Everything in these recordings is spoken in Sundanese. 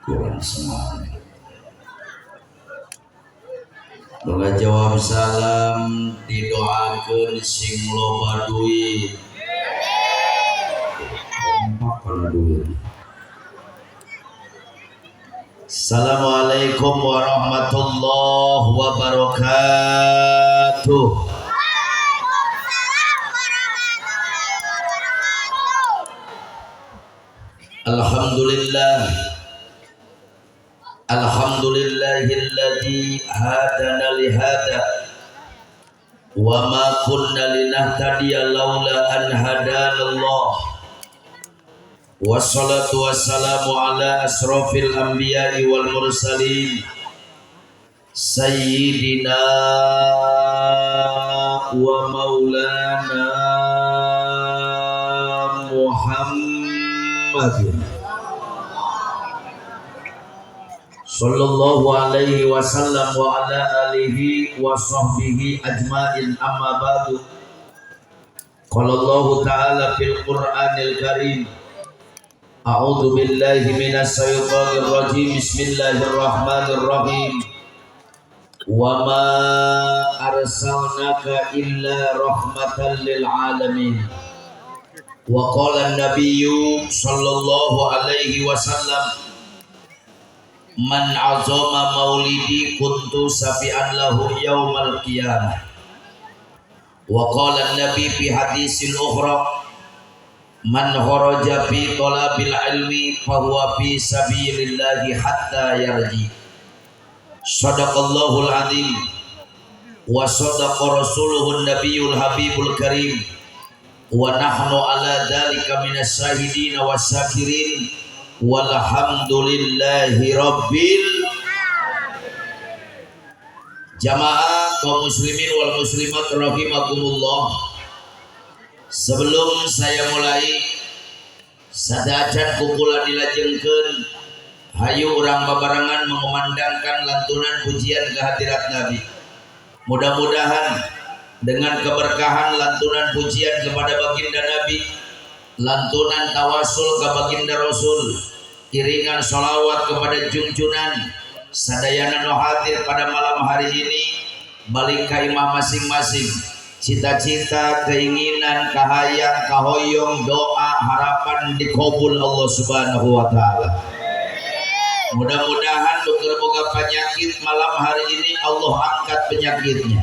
Kurang semangat. Boga jawab salam didoakeun sing loba duit. Kompak kana duit. Assalamualaikum warahmatullahi wabarakatuh. Waalaikumsalam warahmatullahi wabarakatuh. Alhamdulillah. Alhamdulillahilladzi hadana li hada wa ma kunna linahtadiya laula an hadanallah. Wassalatu wassalamu ala asrafil anbiya'i wal mursalin sayyidina wa maulana Muhammadin sallallahu alaihi wasallam wa ala alihi wa sahbihi ajmain, amma ba'du. Qala Allahu ta'ala fil Qur'anil Karim, a'udzu billahi minasy syaithanir rajim, bismillahirrahmanirrahim. Wa ma arsalnaka illa rahmatan lil alamin. Wa qala an-nabiyyu sallallahu alaihi wasallam, man azama maulidi kuntu safi'an lahu yaumal qiyamah. Wa qala an-nabi fi hadisil ukhra, man kharaja fi talabil ilmi fahuwa fi sabilillahi hatta yarji. Sadaqallahul azim wa sadaqa rasuluhun nabiyul habibul karim wa nahnu ala dzalika minas syahidin wasyakirin walhamdulillahi rabbil. Jamaah kaum muslimin wal muslimat rahimakumullah. Sebelum saya mulai, sadacan kumpulan dilajengkeun, hayu urang babarengan mengumandangkan lantunan pujian kehadirat Nabi. Mudah-mudahan dengan keberkahan lantunan pujian kepada baginda Nabi, lantunan tawasul ke baginda Rasul, iringan sholawat kepada junjunan sadayana nu hadir pada malam hari ini, balik ka imah masing-masing, cita-cita, keinginan, kahayang, kahoyong, doa, harapan dikabul Allah Subhanahu wa taala. Mudah-mudahan nu keur boga penyakit malam hari ini Allah angkat penyakitnya.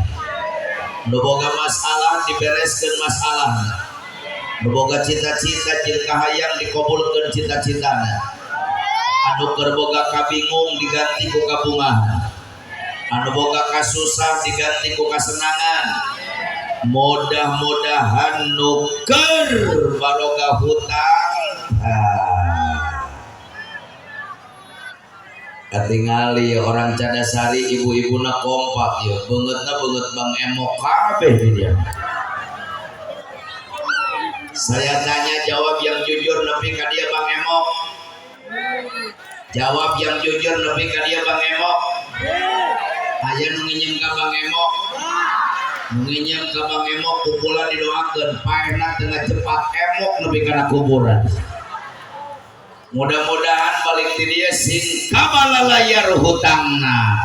Nu boga masalah dibereskeun masalahna. Nu boga cita-cita jeung kahayang dikabulkeun cita-citana. Anu keur boga kabingung diganti ku kabungahan. Anu boga kasusah diganti ku kasenangan. Mudah-mudahan nu keur baroga hutang, ah. Katingali orang Cadasari ibu-ibuna kompak ya, beungeutna beungeut Bang Emok kabeh di dia. Saya tanya, jawab yang jujur, nepi ka dia Bang Emok. Jawab yang jujur, nepi ka dia Bang Emok. Aya nu nginjem ka Bang Emok. Nu nginjem ka Bang Emok pukulan didoakeun paehna tengah cepat emok nepi kana kuburan. Mudah-mudahan balik ti dieu sing kabalalayar hutangna.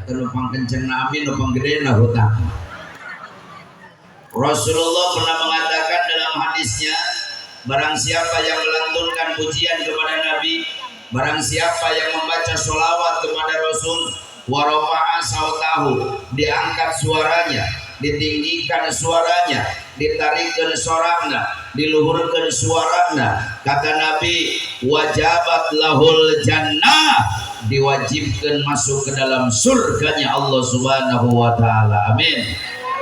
Eta numpang kencengna amin, numpang gedena hutang. Rasulullah pernah mengatakan dalam hadisnya, barang siapa yang melantunkan pujian kepada Nabi, barang siapa yang membaca sholawat kepada Rasul, warofa'a sautahu, diangkat suaranya, ditinggikan suaranya, ditarikkan sorangna, diluhurkan suarana, kata Nabi, wajabat lahul jannah, diwajibkan masuk ke dalam surganya Allah Subhanahu wa taala. Amin.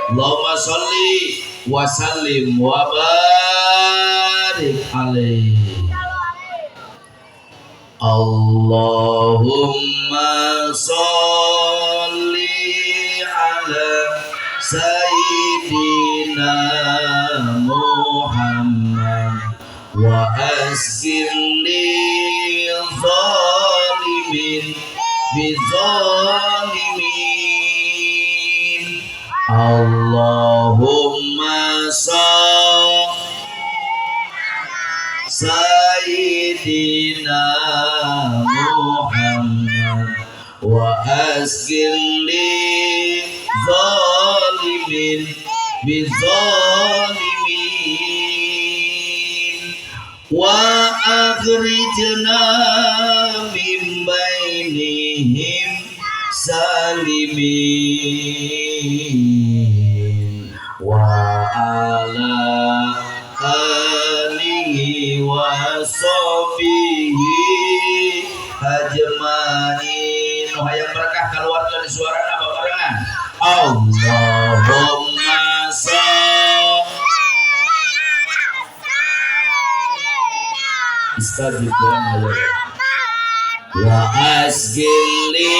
Allahumma sholli wa sallim wa barik alaihi. Allahumma sholli ala sayyidina Muhammad wa asgir lil zalimin bizalimin. Allahumma sholli sayyidina Sayyidina Muhammad wa asgir li zalimin bizalimin wa akhrijna min bainihim salimin wa ala alihi wa sahbihi ajmain. Nu hayang berkah keluarga di suarana babarengan. Allahumma sholli istajib wa asgili.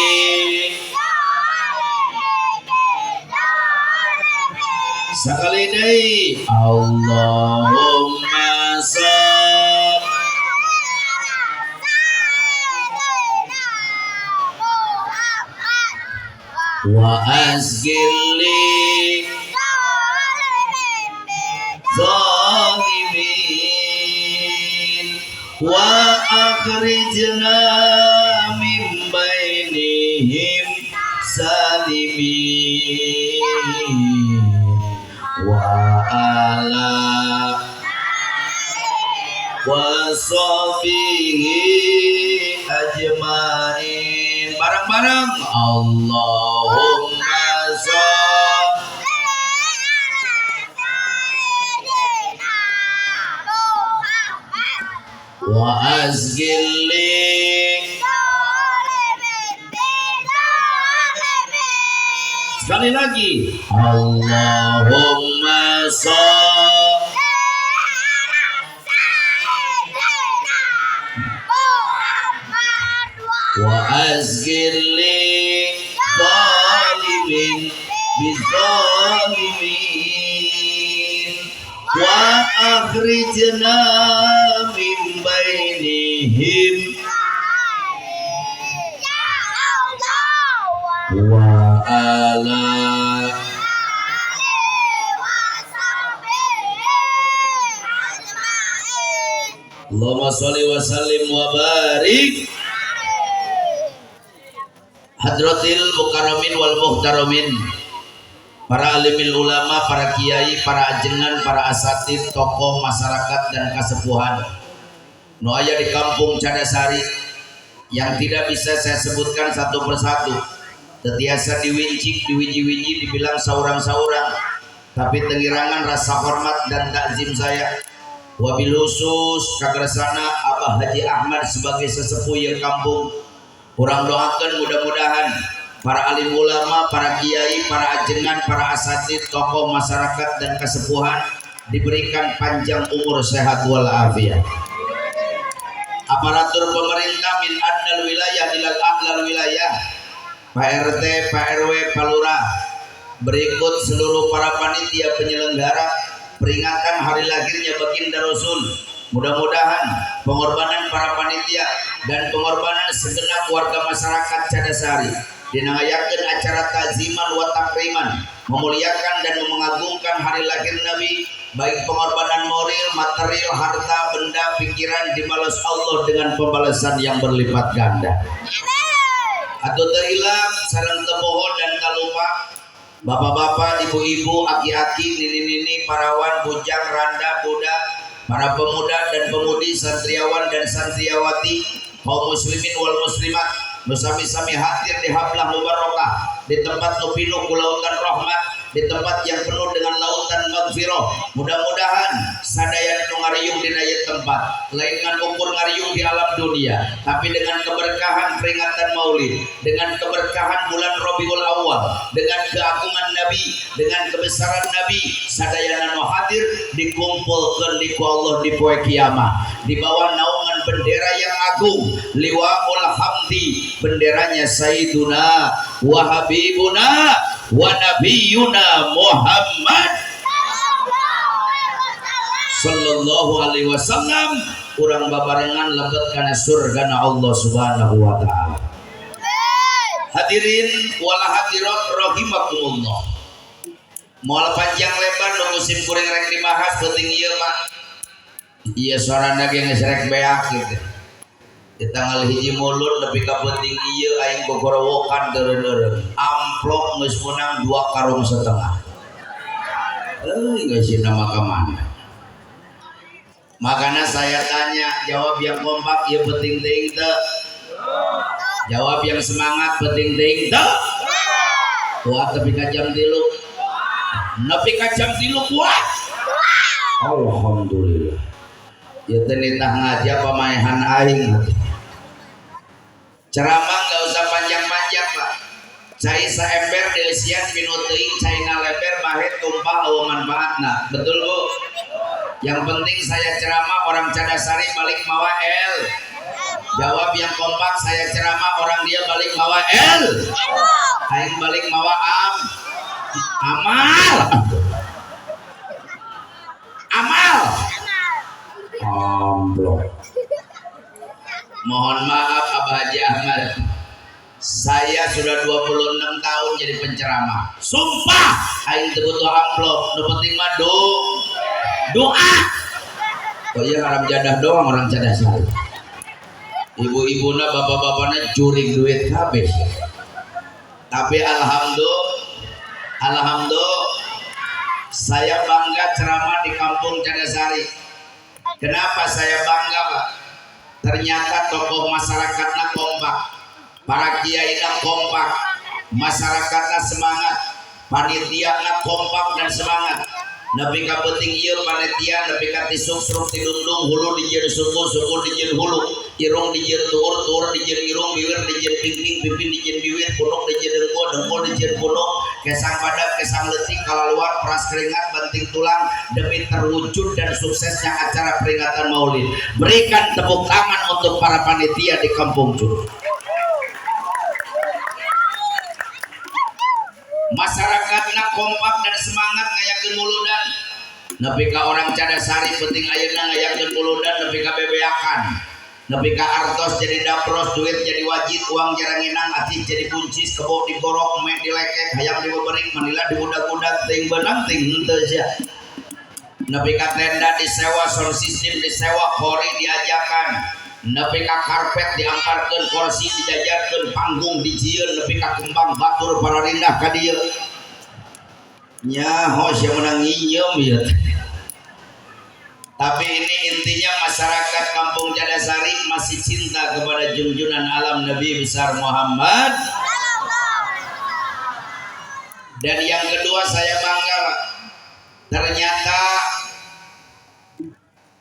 Sekali deui Allahumma sholli wa asgili zalimin wa akhrijna min bainihim salimin wa ala wa sahbihi ajmain. Bareng-bareng Allahumma sholli wa asgili. Sekali lagi Allahumma sholli wa asgili zalimin bizalimin wa akhrijna min bainihim wa ala Allahumma sholli wa sallim wa barik hadratil mukarramin wal muhtaramin, para alimil ulama, para kiai, para ajengan, para asatid, tokoh masyarakat dan kasepuhan nu aya di kampung Cadasari yang tidak bisa saya sebutkan satu persatu, tetiasa diwincik, diwiji-wiji, dibilang saurang-saurang, tapi tengirangan rasa hormat dan takzim saya. Wabil khusus kagersana Abah Haji Ahmad sebagai sesepuh yang kampung, kurang doakan mudah-mudahan para alim ulama, para kiai, para ajengan, para asatid, tokoh masyarakat dan kesepuhan diberikan panjang umur, sehat walafiat. Aparatur pemerintah min adnal wilayah ilal a'lal wilayah, Pak RT, Pak RW, Pak Lurah, berikut seluruh para panitia penyelenggara peringatan hari lahirnya baginda Rasul. Mudah-mudahan pengorbanan para panitia dan pengorbanan segenap warga masyarakat Cadasari dinangayakeun acara takziman wa takriman, memuliakan dan mengagungkan hari lahir Nabi, baik pengorbanan moral, material, harta, benda, pikiran dibalas Allah dengan pembalasan yang berlipat ganda. Atau terhilang sareng teu dan tak lupa bapak-bapak, ibu-ibu, aki-aki, nini-nini, parawan, bujang, randa, budak, para pemuda dan pemudi, santriawan dan santriawati, kaum muslimin wal muslimat, bersami-sami hadir di hablah mubarakah, di tempat nu pinuh ku lautan rahmat, di tempat yang penuh dengan lautan maghfirah. Mudah-mudahan sadaya nu ngariung dina ieu tempat, lain ngan ukur ngariung di alam dunia, tapi dengan keberkahan peringatan Maulid, dengan keberkahan bulan Rabiul Awal, dengan keagungan Nabi, dengan kebesaran Nabi, sadayana nu hadir dikumpulkeun di ku Allah di poe kiamat, di bawah naungan bendera yang agung, Liwaul Hamdi, benderanya Sayyiduna wa Habibuna wa Nabiyuna Muhammad sallallahu alaihi wasallam. Urang babarengan lebet kana surgana Allah Subhanahu wa taala. Hadirin wal hadirat rahimakumullah. Moal panjang lebar nu musim kuring rek dibahas penting ieu Pak. Ieu sorana ge geus rek beak gitu. Di tanggal 1 Mulud nepi ka penting ieu aing gogorowokan teureun-eureun. Amplop geus meunang 2,5 karung. Euy, geus nama ka mana? Makanya saya tanya, jawab yang kompak, ya penting teuing teu? Jawab yang semangat, penting teuing teu? Kuat nepi ka jam 3. Nepi ka jam 3 kuat. Alhamdulillah. Ya teh nitah ngaji pamaehan aing. Ceramah nggak usah panjang-panjang, Pak. Cai saember dieusian pinu teuing, cai ngaleber bahe tumpah eueuh manfaatna. Betul, Bu? Yang penting saya ceramah orang Cadasari balik mawa L. Jawab yang kompak, saya ceramah orang dia balik mawa L. Aing balik mawa am. Amal. Amal. Amplop. Mohon maaf Abah Haji Ahmad. Saya sudah 26 tahun jadi penceramah. Sumpah aing teu butuh amplop, nu penting mah doa. Oh iya, haram jadah doang orang Cadasari. Ibu-ibuna, bapak-bapaknya curi duit habis. Tapi alhamdulillah, alhamdulillah saya bangga ceramah di kampung Cadasari. Kenapa saya bangga, Pak? Ternyata tokoh masyarakatnya kompak, para kiai kompak, masyarakatnya semangat, panitia kompak dan semangat. Nepi ka peuting ieu panitia nepi ka tisuk sruk tidungdung, hulu dijieun suku, suku dijieun hulu, irung dijieun tuur, tuur dijieun irung, biwir dijieun pingping, pipin dijieun biwir, punuk dijieun dengkul, dengkul dijieun punuk, kesang badak, kesang leutik, kalaluar, peras keringat, banting tulang demi terwujud dan suksesnya acara peringatan Maulid. Berikan tepuk tangan untuk para panitia di Kampung Curug. Masyarakatna kompak dan semangat ngayakeun muludan. Nepi ka orang Cadasari penting ayeuna ngayakeun muludan nepi ka bebeakan. Nepi ka artos jadi dapros, duit jadi wajib, uang jaranginang, ati jadi buncis, kebo digorok, me dilekek, hayam dibeberik, manila diudag-udag, teuing beunang teuing henteu sia. Nepi ka tenda disewa, sound system disewa, kori diajakan. Nepi ka karpet diangkarkeun, kursi dijajarkeun, panggung dijieun, nepi ka kembang batur pararindah ka dieu. Nyaho sia menang nginyeum ieu. Tapi ini intinya masyarakat Kampung Cadasari masih cinta kepada junjungan alam Nabi besar Muhammad. Dan yang kedua saya bangga, ternyata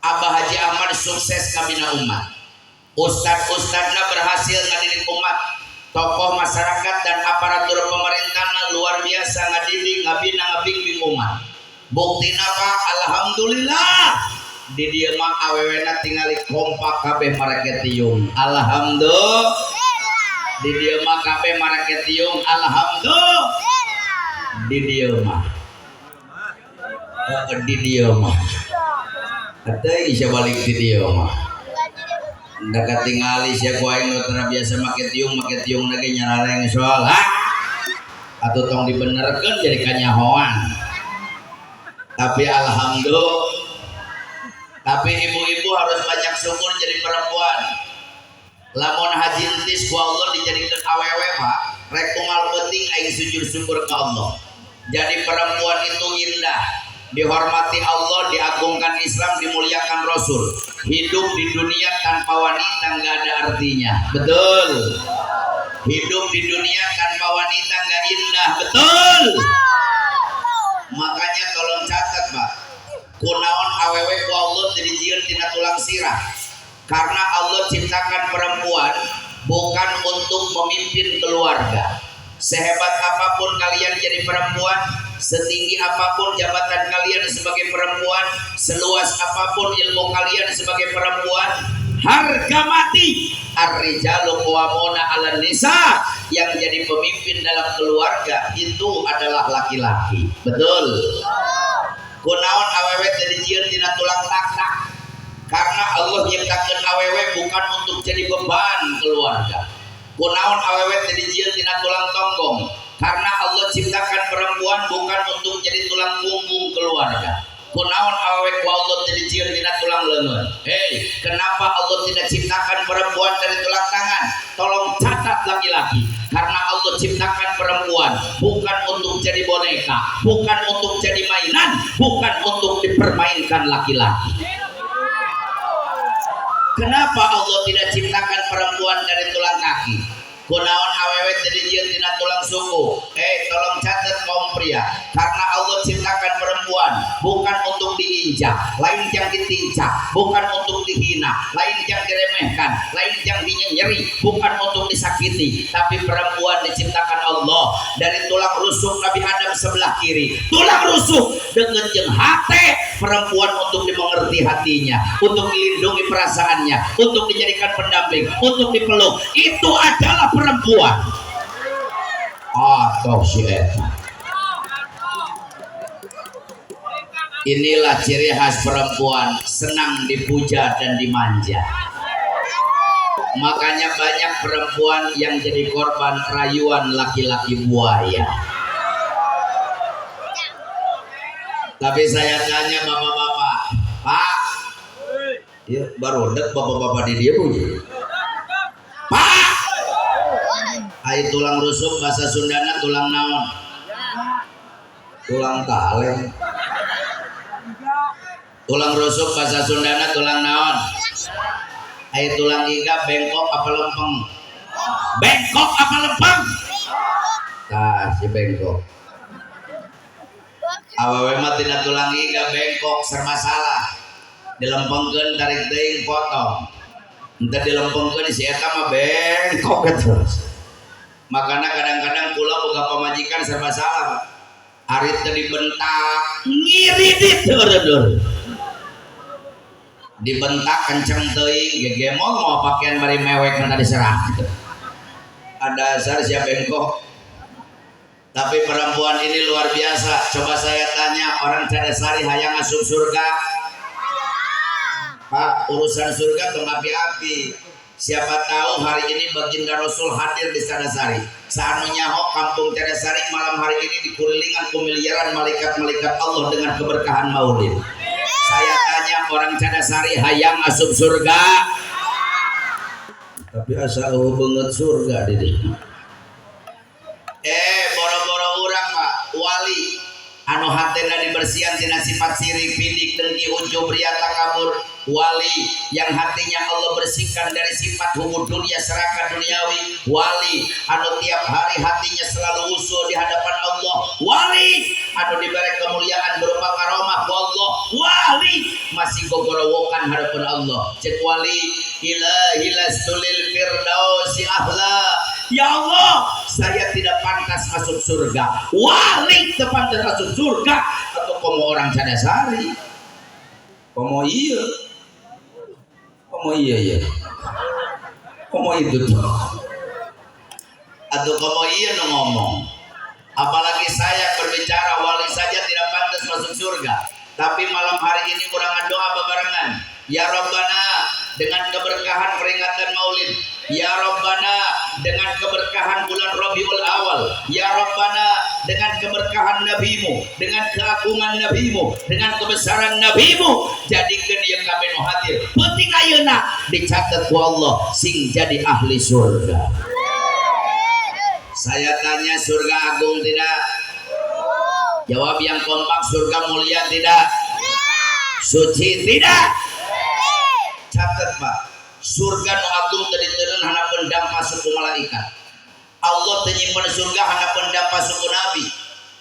Abah Haji Ahmad sukses ngabina umat. Ustad-ustadna berhasil ngadidik umat. Tokoh masyarakat dan aparatur pemerintahan luar biasa ngadidik, ngabina, ngabimbing umat. Buktina Pak, alhamdulillah di dieu mah awewena tingali kompak kabeh marake tiung. Alhamdulillah. Di dieu mah kabeh marake tiung. Alhamdulillah. Di dieu mah. Di dieu mah. Atuh isa balik di dieu mah. Nda katingali sia ku aing nu teu biasa make tiung, make tiung lagi nyarareng soal. Atuh tong dibenerkeun jadi kanyahoan. Tapi alhamdulillah. Tapi ibu-ibu harus banyak syukur jadi perempuan. Lamun haji entis ku Allah dijadikan awewe, Pak, rek unggal penting aing sujud syukur ke Allah. Jadi perempuan itu indah, dihormati Allah, diagungkan Islam, dimuliakan Rasul. Hidup di dunia tanpa wanita nggak ada artinya. Betul. Hidup di dunia tanpa wanita nggak indah. Betul. Makanya tolong catat, Pak. Kunaon awewe ku Allah dijieun tina tulang sirah? Karena Allah ciptakan perempuan bukan untuk memimpin keluarga. Sehebat apapun kalian jadi perempuan, setinggi apapun jabatan kalian sebagai perempuan, seluas apapun ilmu kalian sebagai perempuan, harga mati. Ar-rijalu qawwamuna 'alan nisa, yang jadi pemimpin dalam keluarga itu adalah laki-laki. Betul. Kunaon awewe teh dijieun tina tulang tak-tak? Karena Allah nyiptakeun awewe bukan untuk jadi beban keluarga. Kunaon awewe teh dijieun tina tulang tonggong? Karena Allah ciptakan perempuan bukan untuk jadi tulang punggung keluarga. Kunaon awewe ku Allah teu dijieun tina tulang leungeun? Hei, kenapa Allah tidak ciptakan perempuan dari tulang tangan? Tolong catat laki-laki. Karena Allah ciptakan perempuan bukan untuk jadi boneka, bukan untuk jadi mainan, bukan untuk dipermainkan laki-laki. Kenapa Allah tidak ciptakan perempuan dari tulang kaki? Kunaon awewe teu dijieun tina tulang suku? Tolong catat kaum pria. Karena Allah ciptakan perempuan bukan untuk diinjak, lain yang ditincak, bukan untuk dihina, lain yang diremehkan, lain yang dinyenyeri, bukan untuk disakiti, tapi perempuan diciptakan Allah dari tulang rusuk Nabi Adam sebelah kiri. Tulang rusuk dengan jeung hate perempuan untuk dimengerti hatinya, untuk dilindungi perasaannya, untuk dijadikan pendamping, untuk dipeluk. Itu adalah perempuan. Atau si eta. Inilah ciri khas perempuan, senang dipuja dan dimanja. Makanya banyak perempuan yang jadi korban rayuan laki-laki buaya. Tapi saya tanya bapak-bapak, Pak, ya baru dek bapak-bapak di dia bunyi. Pak, ai tulang rusuk bahasa Sundana tulang naon? Tulang kaleng. Tulang rusuk bahasa Sundana tulang naon? Ai tulang iga bengkok apa lempeng? Bengkok apa lempeng? Tah si bengkok. Awewe mah tina tulang iga bengkok serba salah. Dilempengkeun tarik teuing potong. Henteu dilempengkeun si eta mah bengkok terus. Makana kadang-kadang kula boga pamajikan serba salah. Ari teu dibentak ngiridit heureun. Dibentak kenceng teuing gegemong mau pakaian bari mewek kana diserah. Ada dasar siap bengkok. Tapi perempuan ini luar biasa. Coba saya tanya orang Cadasari hayang asup surga? Pak, urusan surga tong api-api. Siapa tahu hari ini baginda Rasul hadir di Cadasari. Saanu nyaho kampung Cadasari malam hari ini dikurilingan ku miliaran malaikat-malaikat Allah dengan keberkahan Maulid. Saya tanya orang Cadasari hayang asup surga? Tapi asa eueuh beungeut surga di dieu. Boro-boro urang Pak, wali anu hatena dibersihan tina sifat sirik, pidik, dengki, ujub, riya, takabur. Wali yang hatinya Allah bersihkan dari sifat hubud dunia, serakah duniawi. Wali anu tiap hari hatinya selalu usul di hadapan Allah. Wali anu diberi kemuliaan berupa karomah ku Allah. Wali masih gogorowokan hadapan Allah. Cek wali, ilahi lastu lil firdausi ahla. Ya Allah, saya tidak pantas masuk surga. Wali teu pantas masuk surga. Atau komo orang Cadasari, komo iya, komo iya iya, komo itu tuh, atau komo iya nu ngomong. Apalagi saya berbicara wali saja tidak pantas masuk surga. Tapi malam hari ini urang doa bebarengan. Ya Rabbana, dengan keberkahan peringatan Maulid. Ya Rabbana, dengan keberkahan bulan Rabiul Awal. Ya Rabbana, dengan keberkahan Nabimu, dengan keagungan Nabimu, dengan kebesaran Nabimu, jadikan yang kami nu hadir penting ayeuna dicatat ku Allah sing jadi ahli surga. Saya tanya, surga agung tidak? Jawab yang kompak, surga mulia tidak? Suci tidak? Catat Pak, surga nu agung teu diteundeun hanapeun dampa suku malaikat. Allah teu nyimpen surga hanapeun dampa suku nabi.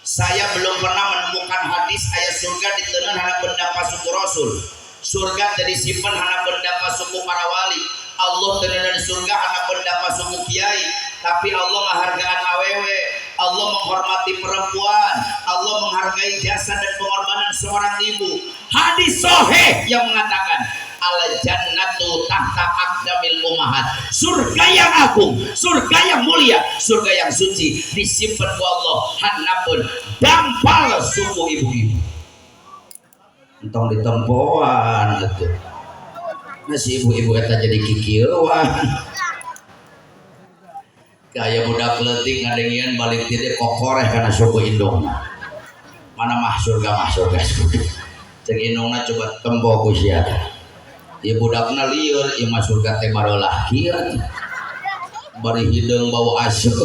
Saya belum pernah menemukan hadis ayat surga diteundeun hanapeun dampa suku rasul. Surga teu disimpen hanapeun dampa suku para wali. Allah teu neundeun surga hanapeun dampa suku kiai. Tapi Allah menghargaan awewe, Allah menghormati perempuan, Allah menghargai jasa dan pengorbanan seorang ibu. Hadis sahih yang mengatakan al jannatu tahta aqdamil ummahat. Surga yang agung, surga yang mulia, surga yang suci disimpan ku Allah hanapun dampal suku ibu-ibu. Entong ditempoan gitu. Nah si ibu-ibu eta jadi kikieuan. Kayak budak leutik ngadengian balik ti dieu kokoreh kana suku indungna. Mana mah surga, mah surga, surga. Cek indungna coba tempo ku sia. Ieu budakna lieur, ieu mah surga teh barelah kieu. Bari hideung bau asem.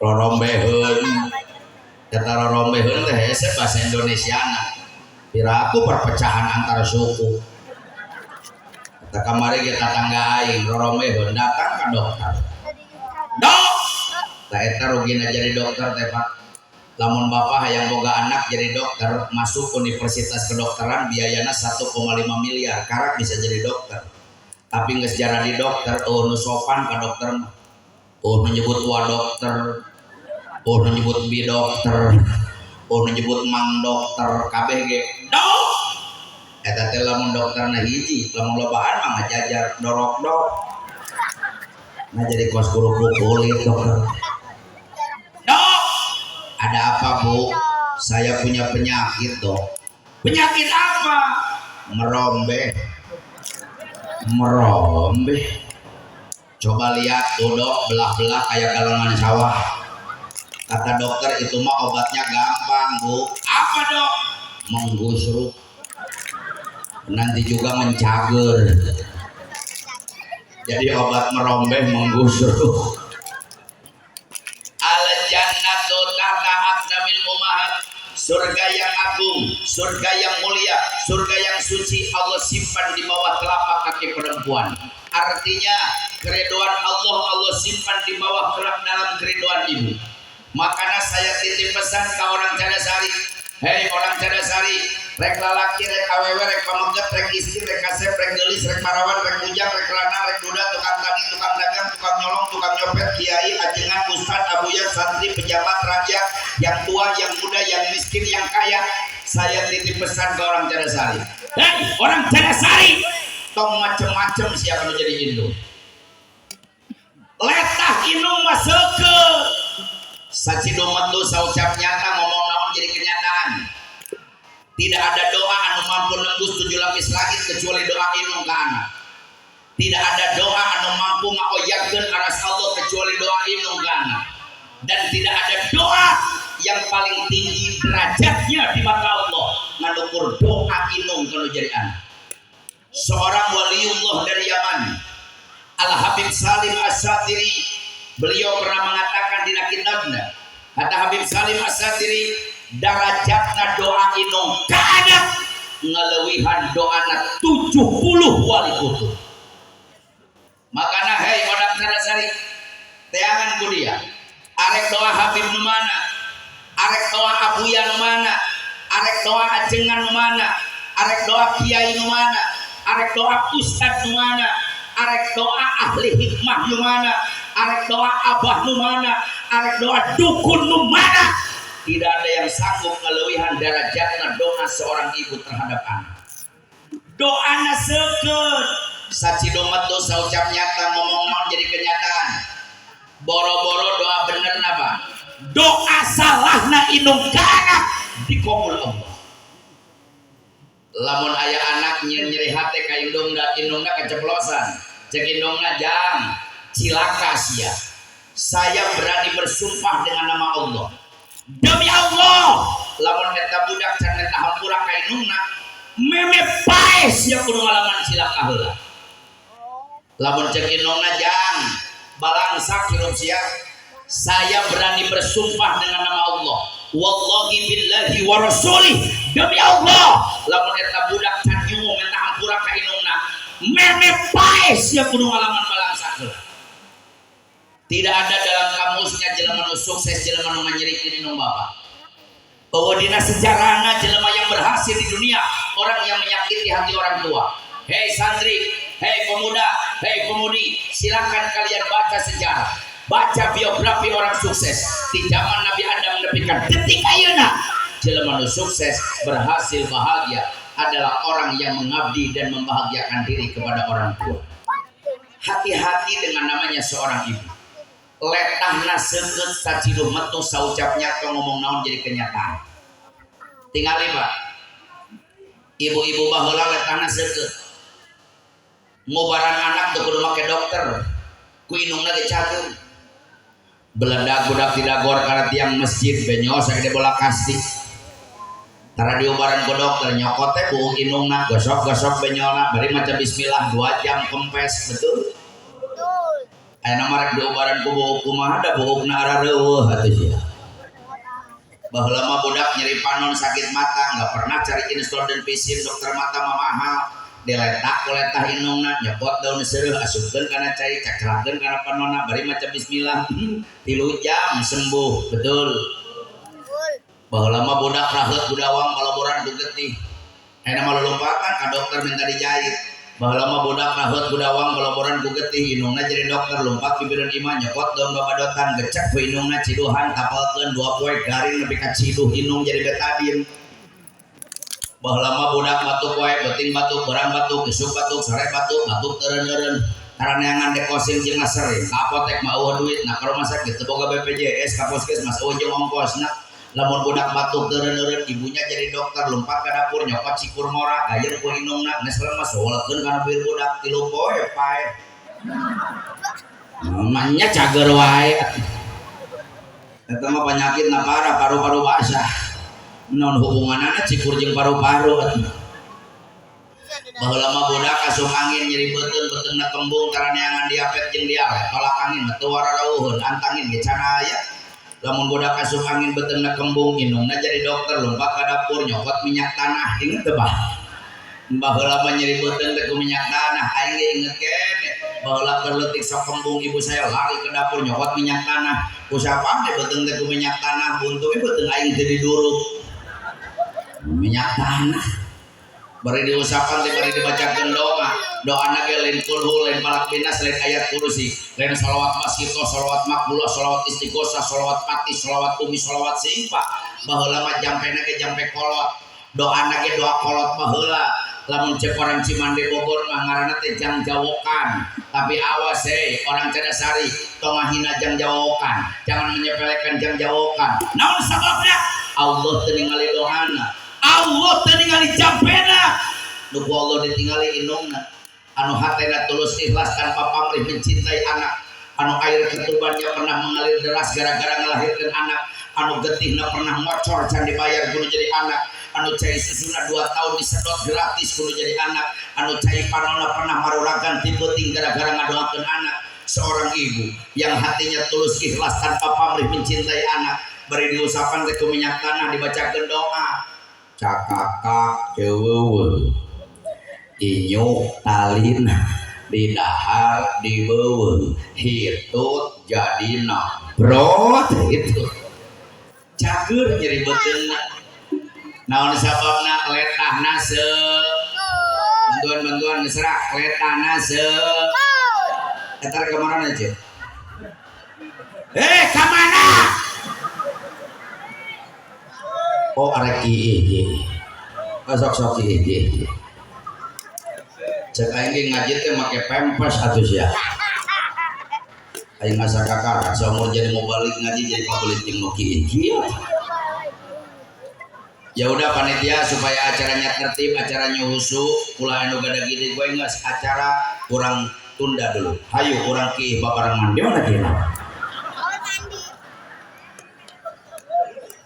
Rorombeheun. Kata rorombeheun teh hese bahasa Indonesiana. Piraku perpecahan antar suku. Kata kamari ge tatangga aing rorombeheun datang ka dokter. Dok, tah eta rugina jadi dokter teh Pak. Lamun bapak hayang boga anak jadi dokter, masuk universitas kedokteran biayana 1,5 miliar, karak bisa jadi dokter. Tapi geus jadi dokter, oh nu sopan ka dokter mah. Oh nu nyebut wa dokter, oh nu nyebut bi dokter, oh nu nyebut mang dokter, kabeh ge dok. Eta teh lamun dokterna hiji, lamun lobaan mah ngajajar dorok dok. Nah jadi kos kerupuk kulit dokter. Dok, ada apa bu? Saya punya penyakit dok. Penyakit apa? Merombe. Merombe. Coba lihat tuh dok, belah-belah kayak galengan sawah. Kata dokter itu mah obatnya gampang bu. Apa dok? Menggusruk. Nanti juga mencager. Jadi obat merombeh menggusruk. Al jannatu tahta aqdamil ummahat. Surga yang agung, surga yang mulia, surga yang suci Allah simpan di bawah telapak kaki perempuan. Artinya keriduan Allah Allah simpan di bawah kelak dalam keriduan ibu. Makanya saya titip pesan ke orang Cadasari. Hei orang Cadasari, rek lalaki, rek awewe, rek pameget, rek istri, rek kasep, rek geulis, rek parawan, rek bujang, rek lana, rek duda, tukang tani, tukang dagang, tukang nyolong, tukang nyopet, kiai, ajengan, ustad, abuya, santri, pejabat, raja, yang tua, yang muda, yang miskin, yang kaya. Saya titip pesan ke orang Cadasari. Hei orang Cadasari, tong macem-macem siapa nu jadi indung. Letah indung mah seukeut. Sacidu metu saucap nyata ngomong naon jadi kenyataan. Tidak ada doa anu mampu nembus 7 lapis langit kecuali doa indung ka anak. Tidak ada doa anu mampu ngaoyagkeun aras Allah kecuali doa indung ka anak. Dan tidak ada doa yang paling tinggi derajatnya di mata Allah nganukur doa indung kalau jadi anak. Seorang waliullah dari Yaman, Al Habib Salim As-Satiri, beliau pernah mengatakan di kitabnya, kata Habib Salim As-Satiri, darajatna doa indung ka anak ngaleuwihan doana 70 wali kutub. Makana hei orang Cadasari, teangan ku dia. Arek doa Habib nu mana? Arek doa Abuya nu mana? Arek doa ajengan nu mana? Arek doa kiai nu mana? Arek doa ustad nu mana? Arek doa ahli hikmah nu mana? Arek doa abah nu mana? Arek doa dukun nu mana? Tidak ada yang sanggup ngaleuwihan derajatna doa seorang ibu terhadap anak. Doana seukeut. Sacidu metu saucap nyata ngomong naon jadi kenyataan. Boro-boro doa bener napa? Doa salahna indung ka anak dikabul Allah. Lamun aya anak nyeri hate ka indungna, indungna keceplosan. Cek indungna jang cilaka sia. Saya berani bersumpah dengan nama Allah. Demi Allah, lamun eta budak can minta hampura ka indungna, meme paeh sia kudu ngalaman cilaka heula. Lamun cek indungna jang balangsak hirup sia. Saya berani bersumpah dengan nama Allah. Wallahi billahi wa rasulih. Demi Allah, lamun eta budak can nyuwun minta hampura ka indungna, meme paeh sia kudu ngalaman balangsak heula. Tidak ada dalam kamusnya jelema nu sukses jelema nu nganyerikeun indung bapa. Bahwa dina sejarahna jelema yang berhasil di dunia orang yang menyakiti hati orang tua. Hei santri, hei pemuda, hei pemudi, silakan kalian baca sejarah, baca biografi orang sukses di zaman Nabi Adam nepi ka detik ayeuna. Jelema nu sukses berhasil bahagia adalah orang yang mengabdi dan membahagiakan diri kepada orang tua. Hati-hati dengan namanya seorang ibu. Letahna seukeut saciduh metu saucap nyato ngomong naon jadi kenyataan. Tingali Pak. Ibu-ibu baheula letahna seukeut. Ngubaran anak teu kudu make dokter. Ku indungna ge cager. Beledag budak tidagor kana tiang masjid benyo sagede bola kasti. Tara diubaran ku dokter nyokot teh buuk indungna gosok-gosok benyolna bari maca bismillah 2 jam kempes betul. Betul. Ayeuna mah rek diubaran ku buuk kumaha da buukna arareuweuh atuh sia. Baheula mah budak nyeri panon sakit mata nggak pernah cari instaldan vision dokter mata mah mahal. Diletak ku letah indungna nyokot daun seureuh asupkeun kana cai cacrakeun kana panonna bari maca bismillah 3 jam sembuh betul. Baheula mah budak raheut budawang palaboran ku getih. Ayeuna mah lulumpatan ka dokter minta dijahit. Baheula mah budak raheut budawang palaboran ku getih indungna jadi dokter lumpat pipireun imah nyokot daun babadotan gecek ku indungna ciduhan tapalkeun 2 poe garing nepi ka ciduh indung jadi betadin. Baheula mah budak batuk wae beuting batuk beurang batuk isuk batuk sore batuk batuk teureun-eureun. Karaneangan dekosin jeung ngasering ka apotek mah eueuh duit nah ka rumah sakit teu boga BPJS ka puskesmas eueuh jeung ongkosna. Lamun budak batuk teureun-eureun ibunya jadi dokter lompat ka dapur nyokot cikur mora gayeng ku indungna geus lemes wolekeun kana bibir budak 3 poe pae. Namanya cager wae. Eta mah penyakitna parah paru-paru basah. Naon hubunganana cikur jeung paru-paru atuh. Baheula mah budak asup angin nyeri beuteung beuteungna kembung karaneangan diabetes jeung diabetes tolak angin mah teu warareuheun antangin ge can aya. Lamun budak asup angin beuteungna kembung indungna jadi dokter lompat ka dapur nyokot minyak tanah inget teu bah? Baheula mah nyeri beuteung teh ku minyak tanah aing ge inget keneh. Baheula keur leutik sok kembung ibu saya lari ke dapur nyokot minyak tanah. Ku siapa teh beuteung teh ku minyak tanah untung beuteung aing teu diduruk. Minyak tanah bari diusapan teh bari dibacakeun doa. Doana ge lain kulhu, lain falaq binas, lain ayat kursi, lain sholawat masito, sholawat makbulah, sholawat istighosah, sholawat pati, sholawat umi, sholawat simpa. Baheula mah jampena ge jampe kolot. Doana ge doa kolot baheula. Lamun cek orang Cimande Bogor mah ngaranna teh jang jawokan. Tapi awas hei orang Cadasari tong ngahina jang jawokan. Jangan menyepelekan jang jawokan. Naon sababna? Allah teu ningali doana. Allah teu ningali jampena. Nu ku Allah ditingali indungna. Anu hatena tulus ikhlas tanpa pamrih mencintai anak. Anu air ketubannya pernah mengalir deras gara-gara ngelahirkan anak. Anu getihna pernah ngocor can dibayar kudu jadi anak. Anu cai susuna 2 tahun disedot gratis kudu jadi anak. Anu cai panona pernah maruragan ti peuting gara-gara ngadoakeun anak. Seorang ibu yang hatinya tulus ikhlas tanpa pamrih mencintai anak, bari diusapan teh ku minyak tanah dibacakeun doa. Cakakak ceuweung inyuk talina didahar dibeuweung hitut jadina brot itu cager nyeri beuteungna. Naon sababna letahna se bantuan-bantuan geus rak letahna se eta ka mana aja ka mana oh arek ieu sok-sok ieu cek aing ge ngaji teh make pempes atuh sia. Aing ngasa kakak saumur jadi mau balik ngaji jadi pabelit jeung nu kieu. Ya udah panitia supaya acaranya tertib, acaranya khusyuk, ulah anu gada gini gue geus acara kurang tunda dulu. Hayu urang ki babarengan di mana kieu?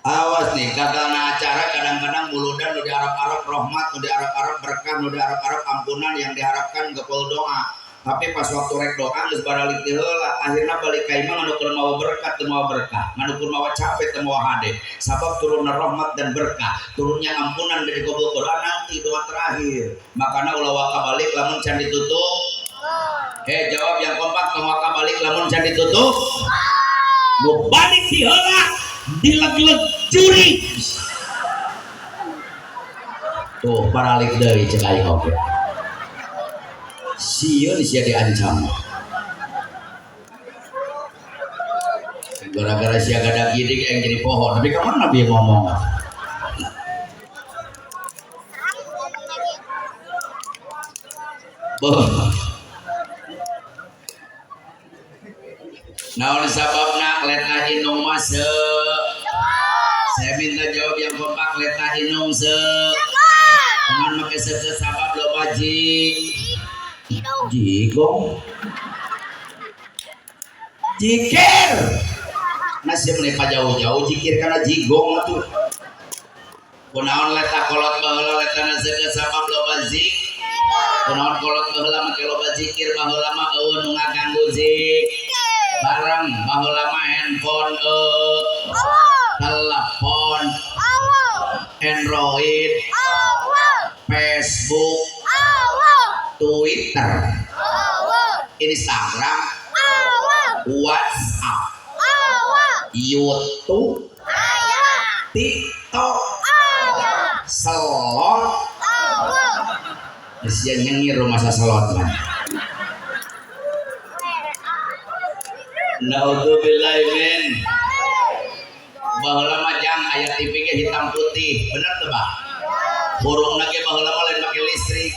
Awas nih, gagalna acara kadang-kadang muludan nu diharap-harap rahmat, nu diharap-harap berkah, nu diharap-harap ampunan yang diharapkan gepol doa. Tapi pas waktu rek doa geus baralik ti heula, akhirna balik ka imah nganukur mawa berkat teu mawa berkah, nganukur mawa capek teu mawa hade. Sabab turunna rahmat dan berkah, turunnya ampunan dari gobol doa nanti doa terakhir. Makana ulah waka balik lamun can ditutup. Jawab yang kompak, tong waka balik lamun can ditutup. Nu balik ti heula dileg-leg curi. Tuh baralik deui cek aing oge. Sieun sia diancam. Gara-gara sia gada gidik yang jadi pohon. Tapi ka mana Nabi ngomong? Boh. Naon sababna letah indung mah se? Saya minta jawab yang kompak, letah indung se. Kumaha make seukeut sabab loba jigong. Jikir. Nah sia meni jauh-jauh jikir kana jigong atuh. Kunaon leta kolot baheula letana seukeut sabab loba zikir. Kunaon kolot baheula make loba zikir, baheula mah eueuh nu ngaganggu zikir. Bareng baheula mah handphone telepon, Android, Facebook, Twitter, Instagram, WhatsApp, YouTube, TikTok, selot. Sia nyengir rumah selot mah. Naudzubillahi min. Baheula mah jang aya TV ge hitam putih, bener teu Bah? Burungna ge baheula mah lain make listrik,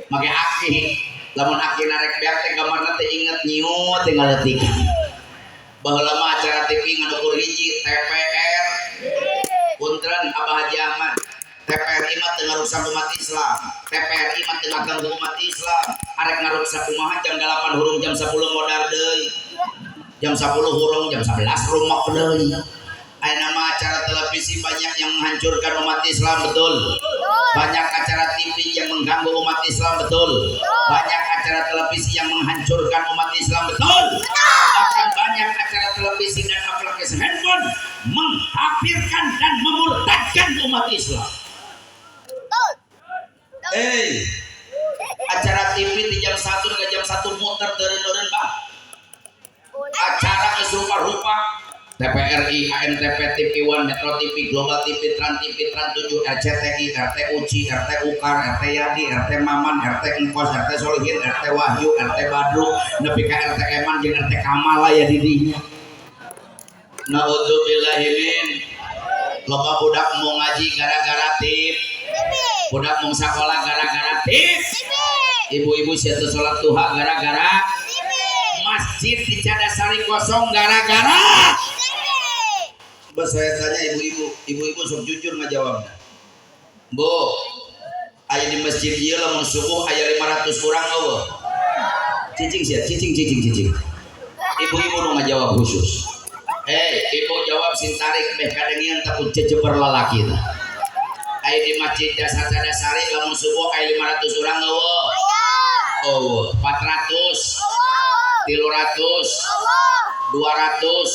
make aki. Lamun aki narek beak teh gambarna teh inget nyiut tinggal leutik. Baheula mah acara TV ngan ukur hiji TPR. Punten Abah Haji Ahmad, TPRI mah teu ngaruksak umat Islam, TPRI mah teu ngaganggu umat Islam. Arek ngaruksak kumaha jam 8 hurung jam 10 modar deui. Jam 10 hurung jam 11 rumak deui. Ayeuna mah acara televisi banyak yang menghancurkan umat Islam, betul. Banyak acara TV yang mengganggu umat Islam, betul. Banyak acara televisi yang menghancurkan umat Islam, betul. Bahkan banyak acara televisi dan aplikasi handphone mengkafirkan dan memurtadkan umat Islam. Eh, acara TV di jam 1 ke jam 1 muter teureun-eureun, Bang. Acara geus rupa-rupa. TPRI, ANTV, TV One, Metro TV, Global TV, Trans TV, Trans 7, RCTI, RT Uci, RT Ukar, RT Yadi, RT Maman, RT Engkos, RT Solihin, RT Wahyu, RT Badru, nepi ka RT Eman jeung RT Kamala ya didinya. Naudzubillahi min. Loba budak mau ngaji gara-gara tip. Budak mau sekolah gara-gara tip. Ibu-ibu sia teu salat duha gara-gara masjid di Cadasari kosong gara-gara. Coba saya tanya ibu-ibu, ibu-ibu sok jujur ngajawabna. Bu, aya di masjid ieu lamun subuh aya 500 urang eueuh. Cicing sia, cicing cicing cicing. Ibu-ibu nu ngajawab khusus. Eh, ibu jawab sing tarik meh kadengian takut jejeber lalaki tah. Aya di masjid Desa Cadasari lamun subuh aya 500 urang eueuh. Oh, 400, 300, 200,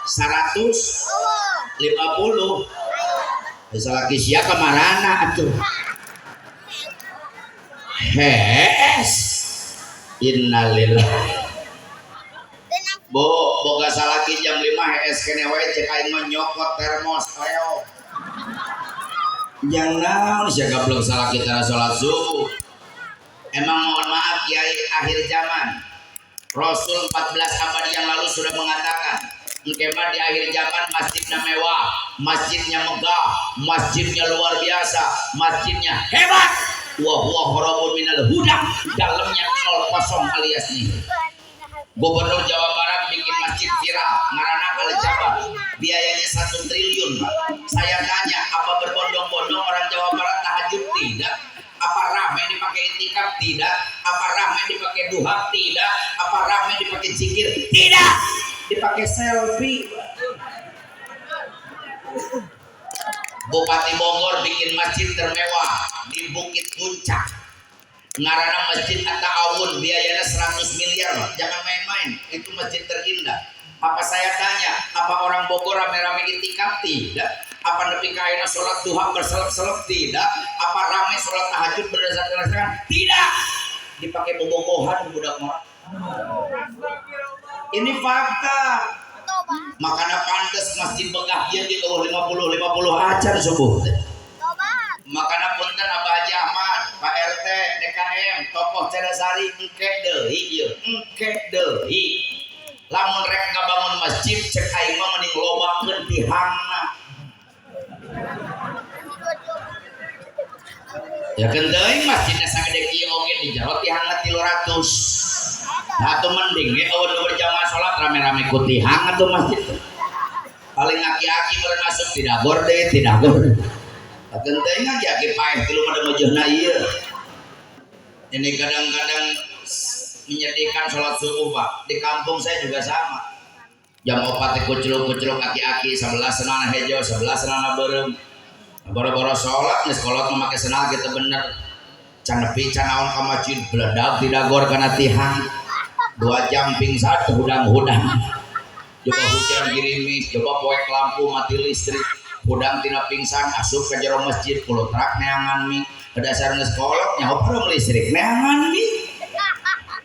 100, 50. Bisa lagi sia kamarana atuh. Hes. Innalillahi. Bu, boga salaki jam 5 hees kene wae cek aing mah nyokot termos leo. Yang naon sia gablek salaki tara salat subuh. Emang mohon maaf kiai akhir zaman. Rasul 14 abad yang lalu sudah mengatakan, engke mah di akhir zaman masjidnya mewah, masjidnya megah, masjidnya luar biasa, masjidnya hebat. Wa huwa kharabun minal huda, dalamnya nol kosong alias nih. Gubernur Jawa Barat bikin masjid viral, ngaranna Al Jabar. Biayanya 1 triliun, Pak. Saya tanya, apa berbondong-bondong orang Jawa Barat tahajud? Tidak. Apa rame dipakai itikaf? Tidak. Apa rame dipakai duha? Tidak. Apa rame dipakai zikir? Tidak. Dipakai selfie. Bupati Bogor bikin masjid termewah di Bukit Puncak. Ngaranna Masjid At-Ta'awun, biayanya 100 miliar, Pak. Jangan main-main, itu masjid terindah. Apa saya tanya, apa orang Bogor rame-rame itikaf? Tidak. Apa nepi ka ayeuna sholat duha berselap-selap? Tidak. Apa rame sholat tahajud berdasarkan? Tidak. Dipakai bobogohan budak mah. Ini fakta. Makanya pantes masjid megah ieu di bawah 50 50 acan subuh teh. Makanya punten Abah Haji Ahmad, Pak RT, DKM, tokoh Cadasari, engke deui ieu, engke deui. Lamun rek ngabangun masjid cek aing mah mending lobakeun tihangna. Ya kan teuing masjidna sagede kieu oge di jero tihangna 300. Nah, atuh mending ge eueuh nu berjamaah salat rame-rame ku tihang atuh masjid. Paling aki-aki meureun asup tidak gorde, tidak gorde. Akan teuing aki-aki paeh tilu mah mejeuhna ieu. Ini kadang-kadang menyedihkan sholat subuh, Pak. Di kampung saya juga sama. Jam 4 teh kuculuk-kuculuk aki-aki, 11 senana hejo, 11 senana beureum. Boro-boro sholat geus kolot mah make sendal gitu bener. Can nepi can naon ka masjid beledag didagor kana tihang. 2 jam pingsan hudang-hudang. Coba hujan girimis, coba poek lampu mati listrik. Hudang tina pingsan asup ka jero masjid kulutrak neangan mie. Dasar geus kolot nyaho parung listrik neangan mie.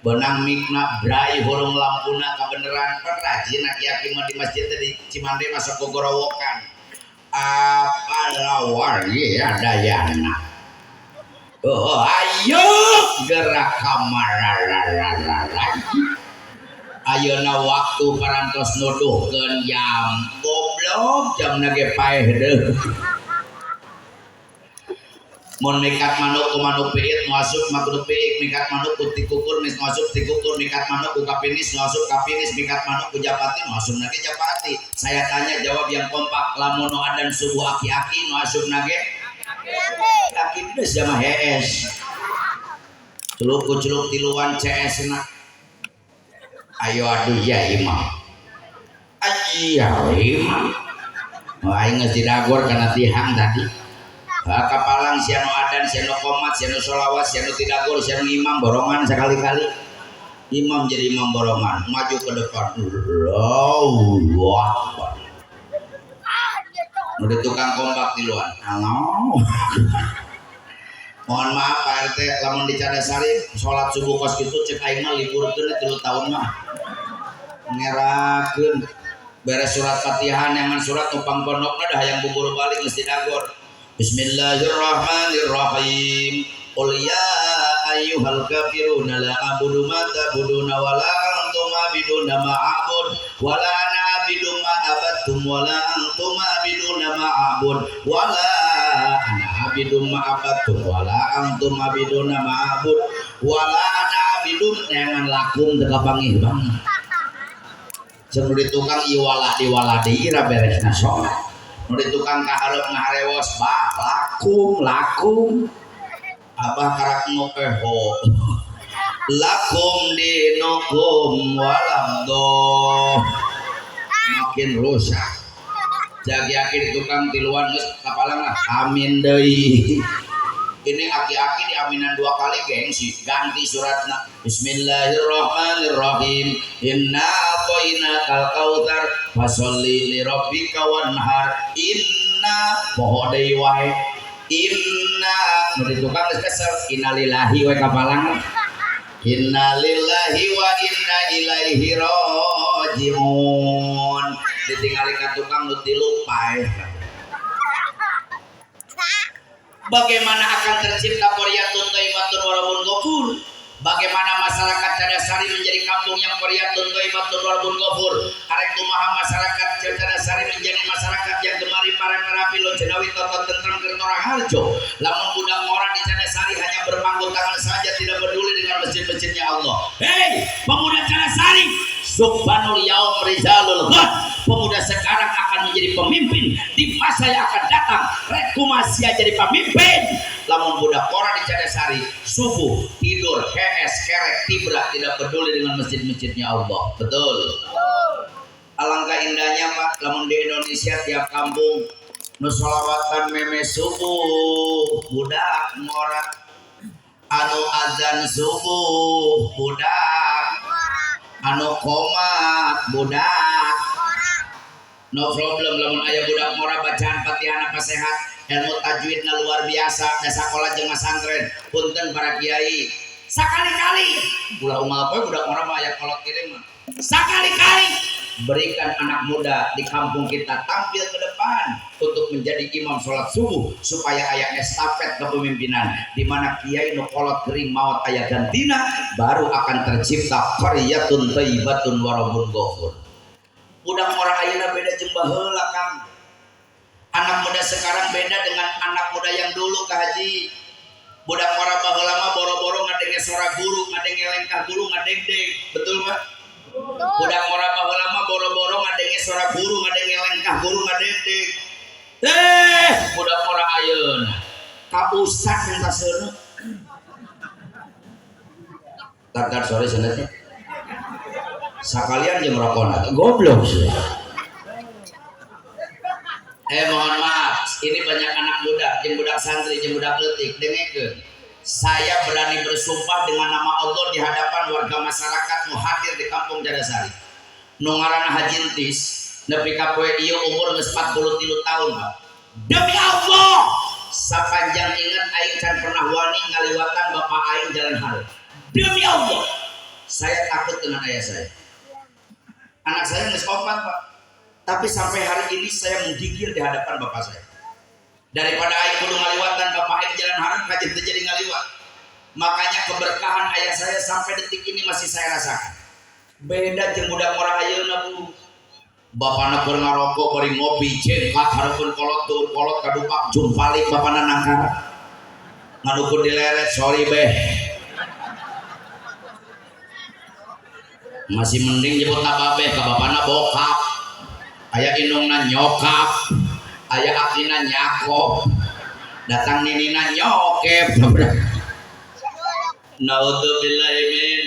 Benang mikna brai hurung lampuna kabeneran pan rajin aki-aki mah di masjid teh di Cimande masuk gogorowokan. Apalawari adayana. Oh, ayo gerak kamararararara. Ayeuna waktu parantos nuduhkeun jam goblok jamna ge paeh deui. Mun mikat manuk ku manuk piit nu asup manuk piit, mikat manuk ku tikukur nu asup tikukur, mikat manuk ku kapinis nu asup kapinis, mikat manuk ku japati nu asup nage japati. Saya tanya jawab yang kompak, lamun nu adan subuh aki-aki nu asup nage aki geus jama hees. Celuk ku celuk tiluan CS na. Ayo aduh ya imam. Ayo imam. Aing geus didagor kana tihang tadi. Kapalang sianu adan, sianu komat, sianu sholawat, sianu tidagor, sianu imam borongan sekali-kali. Imam jadi imam borongan, maju ke depan. Allahu Akbar. Udah tukang kompak di luar. Halo. Mohon maaf Pak RT, lamun di Cadasari sholat subuh kos kitu cek aing mah liburkeun 3 tahun mah. Ngerakeun beres surat Fatihah neangan surat numpang pondokna dah hayang bubur balik geus didagor. Bismillahirrahmanirrahim. Qul ya ayyuhal kafiruna la a'budu ma ta'buduna wa la antum a'biduna ma a'bud wa la ana a'budu ma abattum wa la antum a'biduna ma a'bud wa la ana a'budu ma abattum wa la antum a'biduna ma a'bud wa la ana a'budu neangan lakum teu kapanggih bang. Jeung di tukang iwala diwala deui ra beresna salat. Nu di tukang kahareup ngaharewos bah lakum lakum abah karak ngopeho lakum dinukum walam doh makin rusak. Jadi yakin tukang tiluan geus kapalang lah amin deui. Ini aki-aki diaminan 2 kali gengsi ganti suratna. Bismillahirrahmanirrahim. Inna a'tainakal kautsar fasholli li rabbika wanhar. Inna poho deui wae. Inna nu di tukang geus kesel innalillahi we kapalang. Innalillahi wa inna ilaihi rajiun. Ditingali ka tukang nu tilu paeh. Bagaimana akan tercipta qaryatun thayyibatun wa rabbun ghafur? Bagaimana masyarakat Cadasari menjadi kampung yang qaryatun thayyibatun wa rabbun ghafur? Arek kumaha masyarakat Cadasari menjadi masyarakat yang gemari parang merapi Lojenawi toto tentrem kertora harjo. Lamun budak ngora di Cadasari hanya berpangku tangan saja tidak peduli dengan masjid-masjidnya Allah. Hei, pemuda Cadasari, subhanul yaum rizalul ghad. Pemuda sekarang akan menjadi pemimpin di masa yang akan datang. Rek kumaha sia jadi pemimpin. Lamun budak ora di Cadasari subuh tidur hees kerek tibra tidak peduli dengan masjid-masjidnya Allah. Betul. Alangkah indahnya Pak lamun di Indonesia tiap kampung nu sholawatan meme subuh budak ngora, anu azan subuh budak, anu komat budak. No problem lamun aya budak ngora bacaan Fatihah apa sehat, ilmu tajwidna luar biasa, da sakola jeung masantren. Punten para kiai, sakali-kali ulah unggal poe budak ngora mah aya kolot kirim mah. Sakali-kali berikan anak muda di kampung kita tampil ke depan untuk menjadi imam sholat subuh supaya aya estafet kepemimpinan di mana kiai nu kolot gering maot aya gantina baru akan tercipta qaryatun thayyibatun wa rabbun ghafur. Budak orang ayeuna beda jeung baheula Kang. Anak muda sekarang beda dengan anak muda yang dulu Kak Haji. Budak orang baheula mah boro-boro ngadenge suara guru, ngadenge lengkah guru, ngadegdeg. Betul Pak? Budak orang baheula mah boro-boro ngadenge suara guru, ngadenge lengkah guru, ngadegdeg. Budak orang ayeuna ka ustad yang kaseuneu. Tar sore cenah. Sakalian jeung rokona goblok sih. Mohon maaf, ini banyak anak muda jeung budak santri jeung budak leutik, dengekeun. Saya berani bersumpah dengan nama Allah di hadapan warga masyarakat nu hadir di kampung Cadasari. Nu ngaranna Haji Entis nepi ka poe ieu umur geus 43 tahun, Pak. Demi Allah, sapanjang ingat aing can pernah wani ngaliwatan bapak aing jalan hareup. Demi Allah, saya takut dengan ayah saya. Anak saya geus 4, Pak. Tapi sampai hari ini saya menggigil di hadapan bapak saya. Daripada aing kudu ngaliwatan bapak aing jalan hareup, kajeun teu jadi ngaliwat. Makanya keberkahan ayah saya sampai detik ini masih saya rasakan. Beda jeung budak orang ayeuna, Bu. Bapana keur ngarokok bari ngopi cengkat hareupeun kolot tur kolot kadupak jumpalik bapana nangkara. Ngadukur dileret, sorry beh. Masih mending nyebut babeh ka bapana bokap. Aya indungna nyokap, aya akina nyakop, datang ninina nyokep. Naudzubillahi min.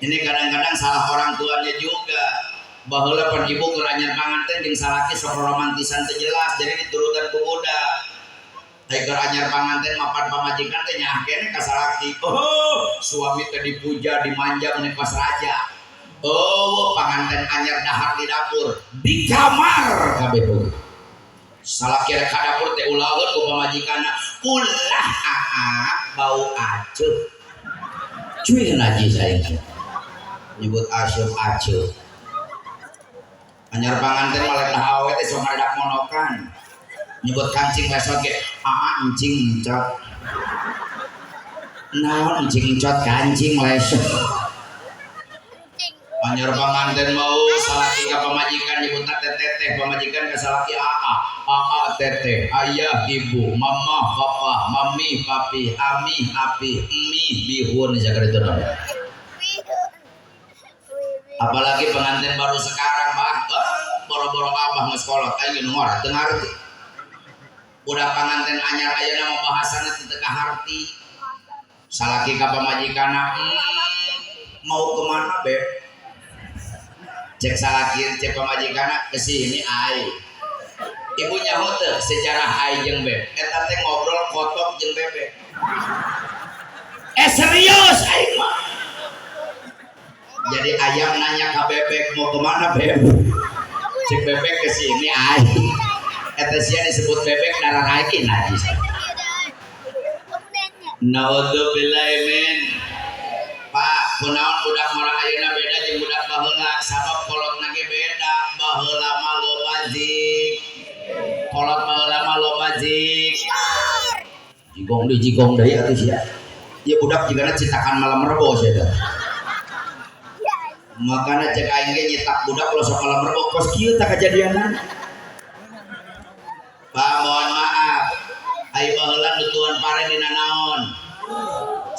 Ini kadang-kadang salah orang tuanya juga. Baheula pan ibu keur anyar panganten jeung salaki sok romantisan teu jelas, jadi diturutan ku budak. Ai keur anyar panganten mapan pamajikan teh nyaah keneh ka salaki. Oh, suami teh dipuja, dimanja meuni pas raja. Oh, panganten anyar dahar di dapur, di kamar kabeh oge. Salaki rek ka dapur teh ulaheun ku pamajikanna, ulah aa bau aceuh. Cuy najis aing. Nyebut asup aceuh. Anyar panganten mah leh awe teh sok ngaredak monokan. Nyebut kancing lesot ge, aa encing encot. Naon encing encot kancing lesot. Anyar panganten mau salaki ka pamajikan nyebutna teh teteh, pamajikan ka salaki aa, aa teteh, ayah ibu, mama papa, mami papi, ami api, emi bihun sakaritu. Apalagi pengantin baru sekarang mah, boro-boro abah geus kolot aing nu ngora teu ngarti. Budak panganten anyar ayeuna mah bahasana teu teu kaharti. Salaki ka pamajikanna, mau kemana beb? Cek salaki cek pamajikanna ke sini ai. Ibu nyaho teu sejarah ai jeung beb. Eta teh ngobrol kotok jeung bebek. Serius aing mah. Jadi ayam nanya ke bebek mau kemana beb? Cek bebek ke sini ai. Eta sia disebut bebek darah raikin najis. Naudzubillahi min. Pak, kunaon budak ngora ayeuna beda jeung budak baheula, sabab kolotna ge beda. Baheula mah loba zik. Kolot baheula mah loba zik. Jigong deui jigong deui atuh sia. Ieu budak jigana citakan malam rebo sia teh. Makana cek aing ge nyitak budak lo sok malam rebo kos kieu tah kajadianna. Pak, mohon maaf. Ai baheula nutuan pare dina naon?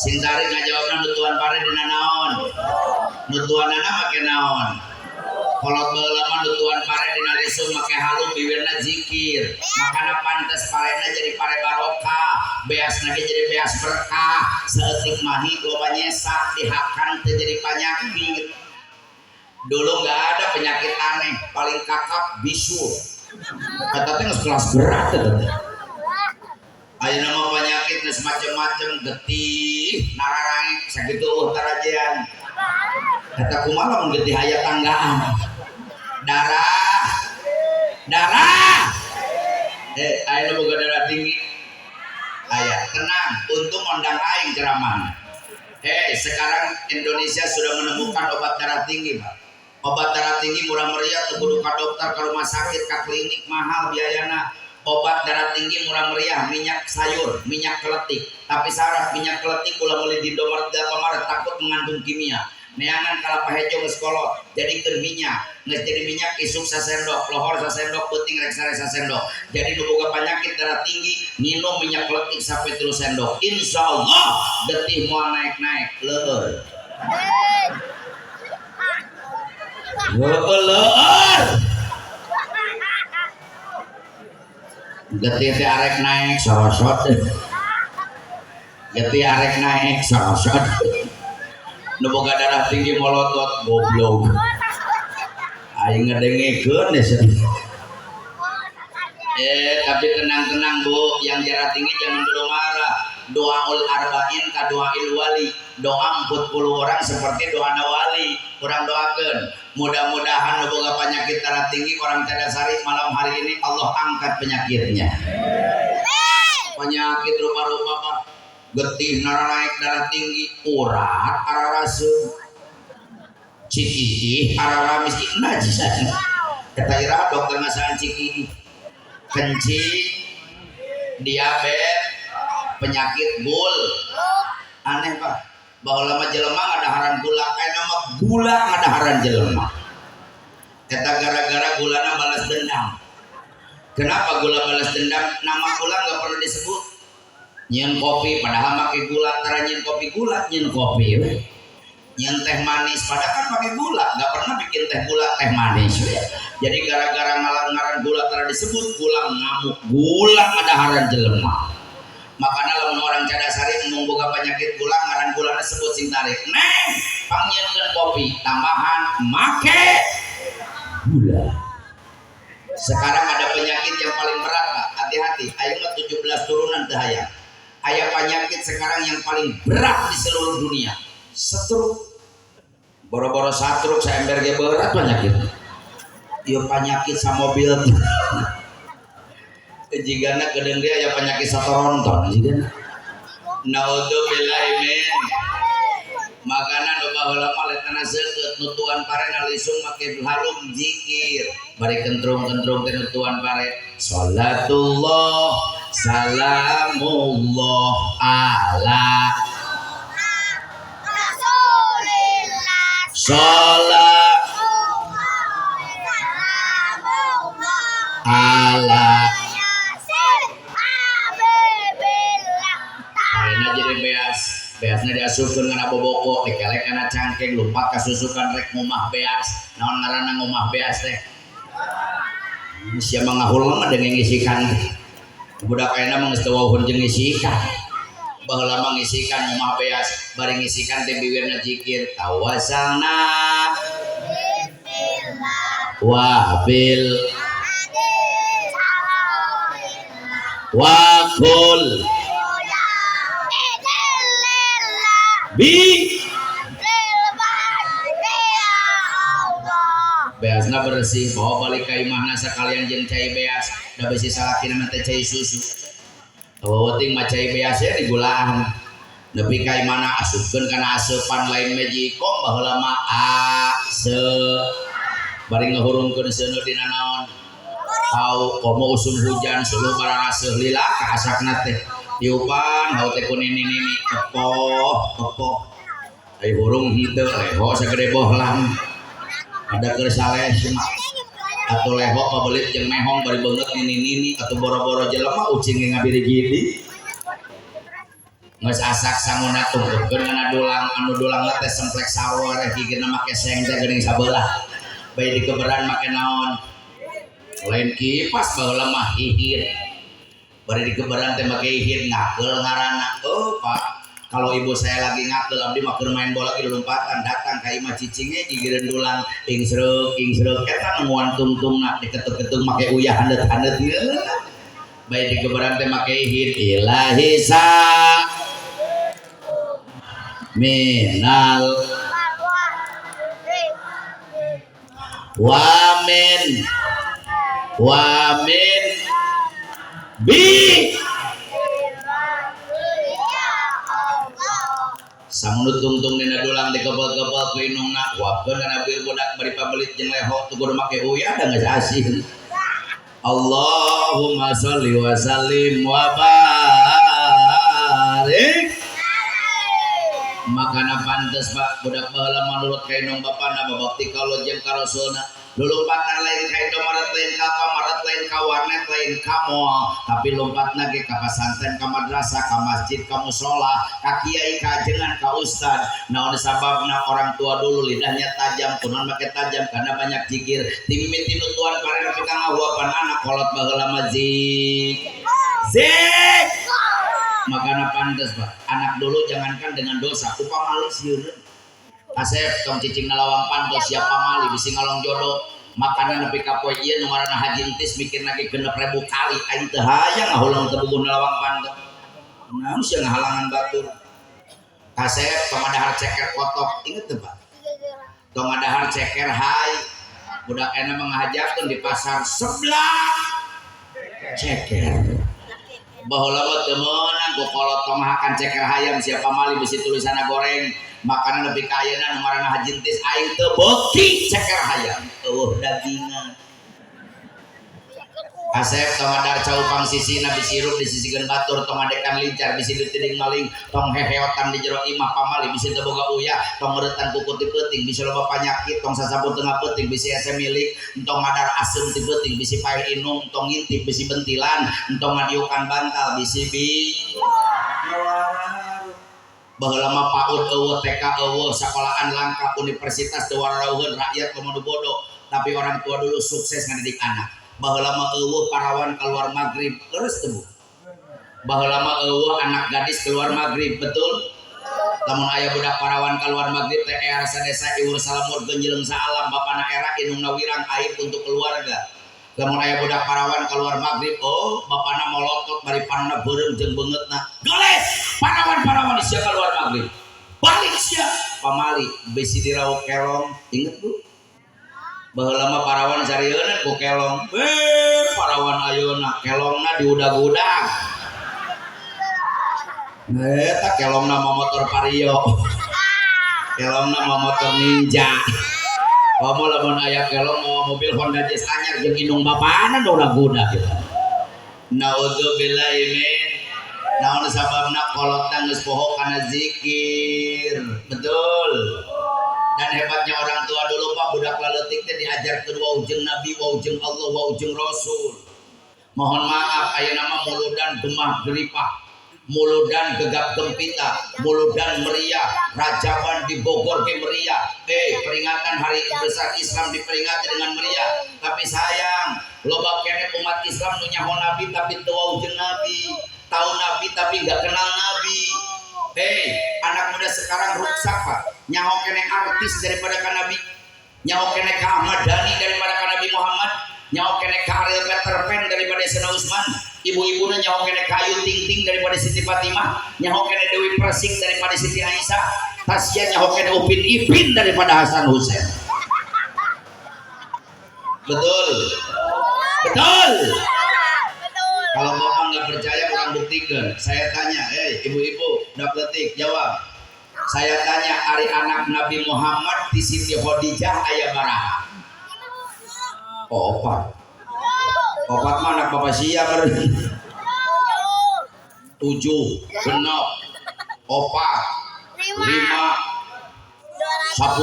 Sing tarik ngajawabna nutuan pare dina naon? Nutuanana make naon? Kolot baheula mah nutuan pare dina lisung make halum biwirna zikir. Makana pantes parena jadi pare barokah, beasna ge jadi beas berkah. Saeutik mahi loba nyesak dihakan teu jadi panyakit. Dulu nggak ada penyakit aneh, paling kakap bisul. Eta teh geus kelas berat eta teh. Ayeuna mah penyakit geus macem-macem, getih, nararangek sakitu eueuh tarajean. Eta kumaha lamun getih aya tanggaan. Darah. Darah. Ayeuna boga darah tinggi. Aya, tenang, untung ondang aing ceramahna. Sekarang Indonesia sudah menemukan obat darah tinggi, Pak. Obat darah tinggi murah meriah, teu kudu ka dokter, ka rumah sakit, ka klinik mahal biayana. Obat darah tinggi murah meriah, minyak sayur, minyak keletik. Tapi syarat minyak keletik ulah meuli di Indomaret, di Alfamart, takut mengandung kimia. Neangan kalapa hejo geus kolot, jadikeun minyak. Geus jadi minyak isuk sasendok, lohor sasendok, peuting rek sare sasendok. Jadi nu boga penyakit darah tinggi minum minyak keletik sampai 3 sendok. Insya Allah getih moal naik-naik, leueur. Leueur. Getih teh arek naik sorosot. Getih arek naik sorosot. Nu boga darah tinggi molotot goblok. Aing ngedengekeun deh. Tapi tenang-tenang, Bu, yang darah tinggi jangan dulu marah. Doaul arba'in ka doail wali. Doa 40 orang seperti doa wali. Kurang doakan. Mudah-mudahan nu boga penyakit darah tinggi orang Cadasari malam hari ini Allah angkat penyakitnya. Penyakit rupa-rupa, Pak. Getih naik, darah tinggi, urat araraseum. Cikiih araramis, najis. Kata ira dokter ngasaan cikiih. Kencing, diabetes, penyakit gul. Aneh, Pak. Bahwa lama jelema ngadaharan gula, kayak nama gula ngadaharan jelema. Eta gara-gara gulana balas dendam. Kenapa gula balas dendam? Nama gula nggak pernah disebut. Nyieun kopi padahal pakai gula, tara nyieun kopi gula, nyieun kopi we. Nyieun teh manis padahal kan pakai gula, nggak pernah bikin teh gula teh manis we. Jadi gara-gara ngaran gula tara disebut, gula ngamuk, gula ngadaharan jelema. Makanya lamun orang Cadasari embung boga penyakit gula, ngaran gulana sebut sing tarik. Neng, pangnyieunkeun kopi tambahan make gula. Sekarang ada penyakit yang paling berat, Pak. Hati-hati. Ayo mah 17 turunan teu hayang. Aya penyakit sekarang yang paling berat di seluruh dunia. Stroke. Boro-boro satruk, saember ge berat penyakit. Ieu penyakit samobil. Jigana kedeung dia aya penyakit satoronton jigana. Naudzubillahi min. Makana nu baheula mah letana seukeut nutuan pare lisung make halum zikir. Bari kentrung-kentrung teh nutuan pare. Salatullah salamullah ala Rasulillah. Salat Salamullah ala Yasin Habibillah. Ayeuna jadi beas. Beasna diasupkeun kana boboko, dikelek kana cangkeng, lumpat ka susukan rek ngumah beas. Naon ngaranna ngumah beas teh? Sia mah ngahuleng mah deung ngisikan. Budak ayeuna mah geus teu wauhun jeung ngisikan. Baheula mah ngisikan ngumah beas, bari ngisikan teh biwirna zikir tawasalna Bismillah. Wa bil Adi salamillah. Wa kul Idilillah. Bi Lil ya Allah. Beasna bersih, bawa balik ka imahna sakalian jeung cai beas, da bisi salakina mah teh cai susu. Penting mah cai beas ya digulaan. Nepi ka imahna asupkeun kana aseupan, lain magicom baheula mah, a se bari ngahurungkeun seuneu dina naon. Hau komo usum hujan suluh bararaseuh lila ka asakna teh. Diupan hau teh ku nini-nini kepoh kepoh. Ai hurung henteu, leho sagede bohlam. Ada keur saleh mah. Atau leho pabelit jeung mehong bari beungeut nini-nini, atau boro-boro jelema, ucing ge ngabiri-gidi. Geus asak sanguna tungtungkeun kana dulang, anu dulangna teh semplek sarua gigirna make seng teh geuning sabelah. Bae dikeberan make naon? Lain kipas baheula mah, hihir. Bari dikeberan teh make hihir ngakeul ngaranna. Oh, Pak, kalau ibu saya lagi ngakeul, abdi mah keur main bola di lompatan, datang ka imah cicingnya gigireun dulang, ingsreuk ingsreuk eta nemuan tungtungna diketuk-ketuk make uyah handet-handet ieu. Bae dikeberan teh make hihir ilahi sa minal wa min bi samunut tungtung dina dulang dikebel-kebel ku indungna, huapkeun kana bir budak bari pabelit jeung leho teu kudu make uyah da geus asin. Allahumma sholli wa sallim wa barik. Makana pantes, Pak, budak baheula manurut ka indung bapana, babakti ka jeung ka rasulna. Lulumpatan lain ka Indomaret, lain ka Alfamart, lain ka warnet, lain ka mall, tapi lompatna ge ka pasantren, ka madrasah, ka masjid, ka musola, ka kiai, ka ajengan, ka ustad. Naon sababna? Orang tua dulu lidahnya tajam. Kunaon make tajam? Karena banyak zikir. Ti mimiti nutuan pare nepi ka ngahuapan anak, kolot baheula mah zik zik. Makana pantes, Pak, anak dulu jangankan dengan dosa, ku pamali sieun. Asep, tong cicing nalawang panto, siap pamali bisi ngalong jodoh. Makanan nepi ka poe ieu nu ngaranna Haji Entis mikir lagi 6.000 kali aing teu hayang ngahuleng teu bubuh lawang panto. Naon sia ngahalangan batur. Kasep tong ngadahar ceker kotok, inget teu Pak? Tong ngadahar ceker hai. Budak enak menghajakeun di pasar sebelah ceker. Baheula mah teu meunang ku kolot tong mahakan ceker hayam siapa mali bisi tulisanna goreng. Makanan nepi ka ayeuna nu ngaranna Haji Entis aing teu beuki ceker hayam. Eueuh dagingan. Asep tong ngadar cau pangsisina bisi hirup disisikeun batur tong ngadekan lincar bisi ditiding maling tong heheotan di jero imah pamali bisi teu boga uyah tong ngeuretan kuku ti peuting bisi loba panyakit tong sasapu tengah peuting bisi hese milik entong ngadar asem ti peuting bisi paeh inung tong ngintip bisi bentilan entong ngadiukan bantal bisi bi baheula mah PAUD eueuh TK eueuh sakolahan langka universitas teu wararauheun rakyat komo nu bodoh tapi orang tua dulu sukses ngadidik anak. Baheula mah eueuh parawan keluar maghrib, leres teu Bu? Baheula mah eueuh anak gadis keluar maghrib, betul? Lamun aya budak parawan keluar maghrib teh era sadesa iwur salamur genjeleng saalam bapana era indungna wirang aib untuk keluarga. Lamun aya budak parawan keluar maghrib, oh bapana molotot bari panona beureum jeung beungeutna. Goles parawan-parawan sia keluar maghrib. Balik sia pamali bisi dirauk kelong, inget Bu? Baheula mah parawan sarieun ku kelong. Parawan ayeuna kelongna diudag-udag. Eta kelongna mah motor Vario. Kelongna mah motor Ninja. Komo lamun aya kelong mawa mobil Honda Jazz anyar jeung indung bapana udag-udag gitu. Naudzubillahi min. Naon sababna kolotna geus poho kana zikir. Betul. Dan hebatnya orang tua dulu Pak, budak laletik teh diajarkeun waujeng Nabi, waujeng Allah, waujeng Rasul. Mohon maaf ayeuna mah muludan gemah geripah, muludan gegap gempita, muludan meriah, Rajaban di Bogor ge meriah. Peringatan hari besar Islam diperingati dengan meriah. Tapi sayang, loba keneh umat Islam nu nyaho Nabi tapi teu waujeng Nabi, tahu Nabi tapi nggak kenal Nabi. Anak muda sekarang rusak Pak. Nyaho kene artis daripada ka Nabi, nyaho kene ka Ahmad Dhani daripada ka Nabi Muhammad, nyaho kene ka Ariel Peter Pan daripada Sayyidina Utsman, ibu-ibuna nyaho kene ka Ayu Ting Ting daripada Siti Fatimah, nyaho kene Dewi Persik daripada Siti Aisyah, Tasya nyaho kene Upin Ipin daripada Hasan Husein. Betul, betul. Kalau bapak nggak percaya, orang buktikan. Saya tanya, ibu-ibu, udah letik, jawab. Saya tanya, ari anak Nabi Muhammad di Siti Khadijah aya baraha? Oh, opat. Opat mah anak bapak sia meureun. 7, 6, 4, 5, 10,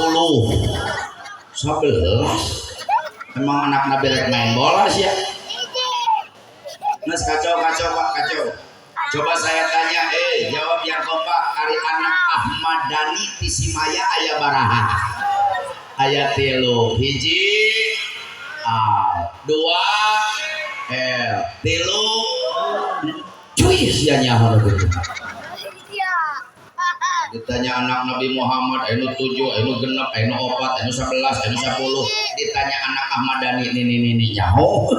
11. Emang anak Nabi rek main bola sih ya? Mas kacau, kacau Pak, kacau. Coba saya tanya, jawab yang kompak. Ari anak Ahmad Dhani di Simaya aya baraha? Aya 3, 1 A, 2 L, 3. Cuy, sia nyaho nu kitu. Ditanya anak Nabi Muhammad, anu 7, anu 6, anu 4, anu 11, anu 10. Ditanya anak Ahmad Dhani, ini, ini, ini, nyaho.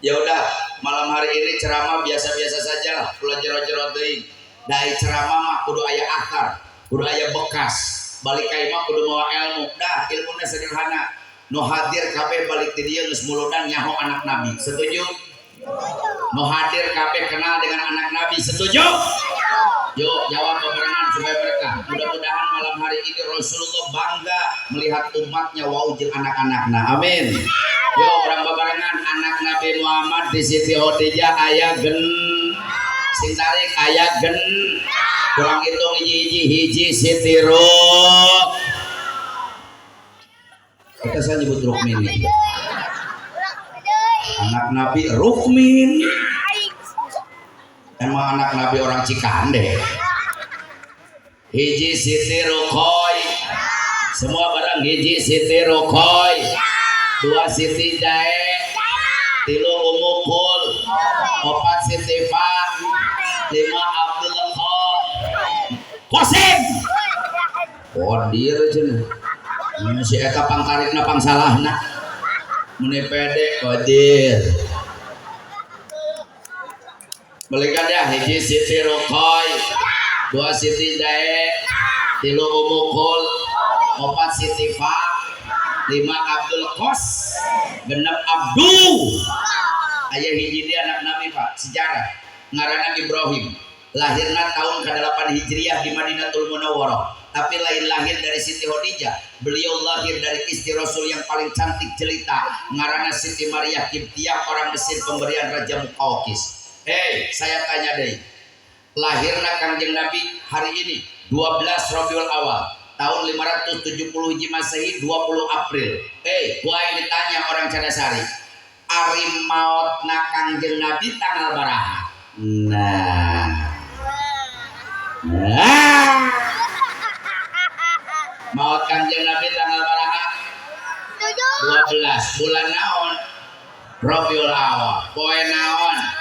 Ya udah, malam hari ini ceramah biasa-biasa saja lah, ulah jero-jero teuing. Dari ceramah mah kudu aya akar, kudu aya bekas. Balik ka imah kudu mawa ilmu. Dah, ilmunya sederhana. Nu hadir kabeh balik ti dieu geus muludan nyaho anak Nabi. Setuju? Nu hadir kabeh kenal dengan anak Nabi. Setuju? Yuk jawab bebarengan supaya berkah. Mudah-mudahan malam hari ini Rasulullah bangga melihat umatnya wau jeung anak-anakna. Amin. Yuk orang bebarengan anak Nabi Muhammad di Siti Khadijah aya gen sing tarik aya gen kurang hitung hiji-hiji hiji Siti Ruk. Kita saya nyebut Rukmini. Anak Nabi Rukmin. Emang anak Nabi orang Cikande. Hiji Siti Rukoy. Semua barang hiji Siti Rukoy. 2 Siti Jae. 3 Umukul. 4 Siti Fa. 5 Abdul Qasim. Kodir cenah. Si eta pangtarikna pangsalahna. Meni pede qadir. Balikan ya, hiji Siti Ruqoy, dua Siti Zae, tilu Umukul, opat Siti Fa, lima Abdul Qos, genep Abdul. Aya hiji dia anak Nabi Pak, sejarah. Ngaranna Ibrahim. Lahirna tahun ke-8 Hijriah di Madinatul Munawwarah. Tapi lain lahir dari Siti Khadijah, beliau lahir dari istri Rasul yang paling cantik jelita, ngaranna Siti Maria Kibtiyah, orang Mesir pemberian Raja Muqawqis. Hei, saya tanya deh. Lahirna Kangjeng Nabi hari ini 12 Rabiul Awal tahun 570 Hijri Masehi 20 April. Hei, gua yang ditanya orang Cadasari. Ari maotna Kangjeng Nabi tanggal baraha? Nah. Nah. Maot Kangjeng Nabi tanggal baraha? 7. 12 bulan naon? Rabiul Awal. Poe naon?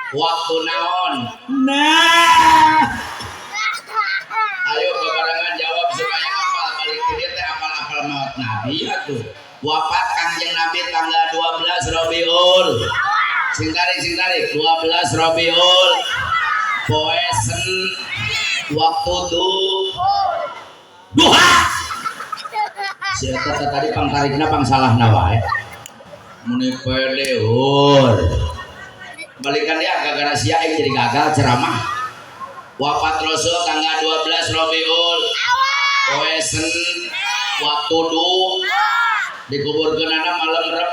Waktu naon? Nah. Ayo bebarengan jawab supaya hafal. Balik ke dia teh hafal-hafal maut Nabi atuh. Wafat Kangjeng Nabi tanggal 12 Rabiul. Sing tarik, sing tarik. 12 Rabiul. Poe sen waktu du duha. Si eta teh tadi pangtarikna pangsalahna wae. Muni pede hur. Balikan dia gara-gara sia aing jadi gagal ceramah. Wafat Rasul tanggal 12 Rabiul. Poe sen waktu du dikuburkeun malam Reb.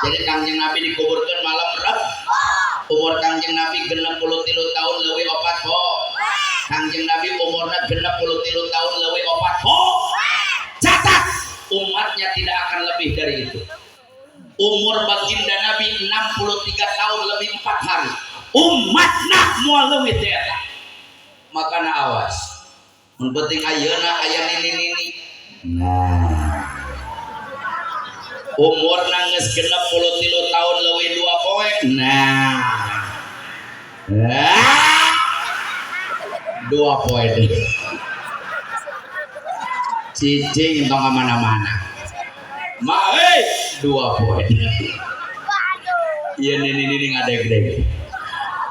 Jadi Kangjeng Nabi dikuburkeun malam Reb. Umur Kangjeng Nabi 63 tahun leuwih opat po. Kangjeng Nabi umurna 63 tahun leuwih opat po. Catat, umatnya tidak akan lebih dari itu. Umur baginda Nabi 63 tahun lebih 4 hari. Umatna moal leuwih teh eta. Makana awas. Mun penting ayeuna aya nini-nini. Nah. Umurna geus 63 tahun leuwih 2 poe. Nah. Nah. 2 poe deui. Cicing tong ka mana-mana. Ma euy, 2 poe. Waduh. Ieu nini-nini ngadeg-deg.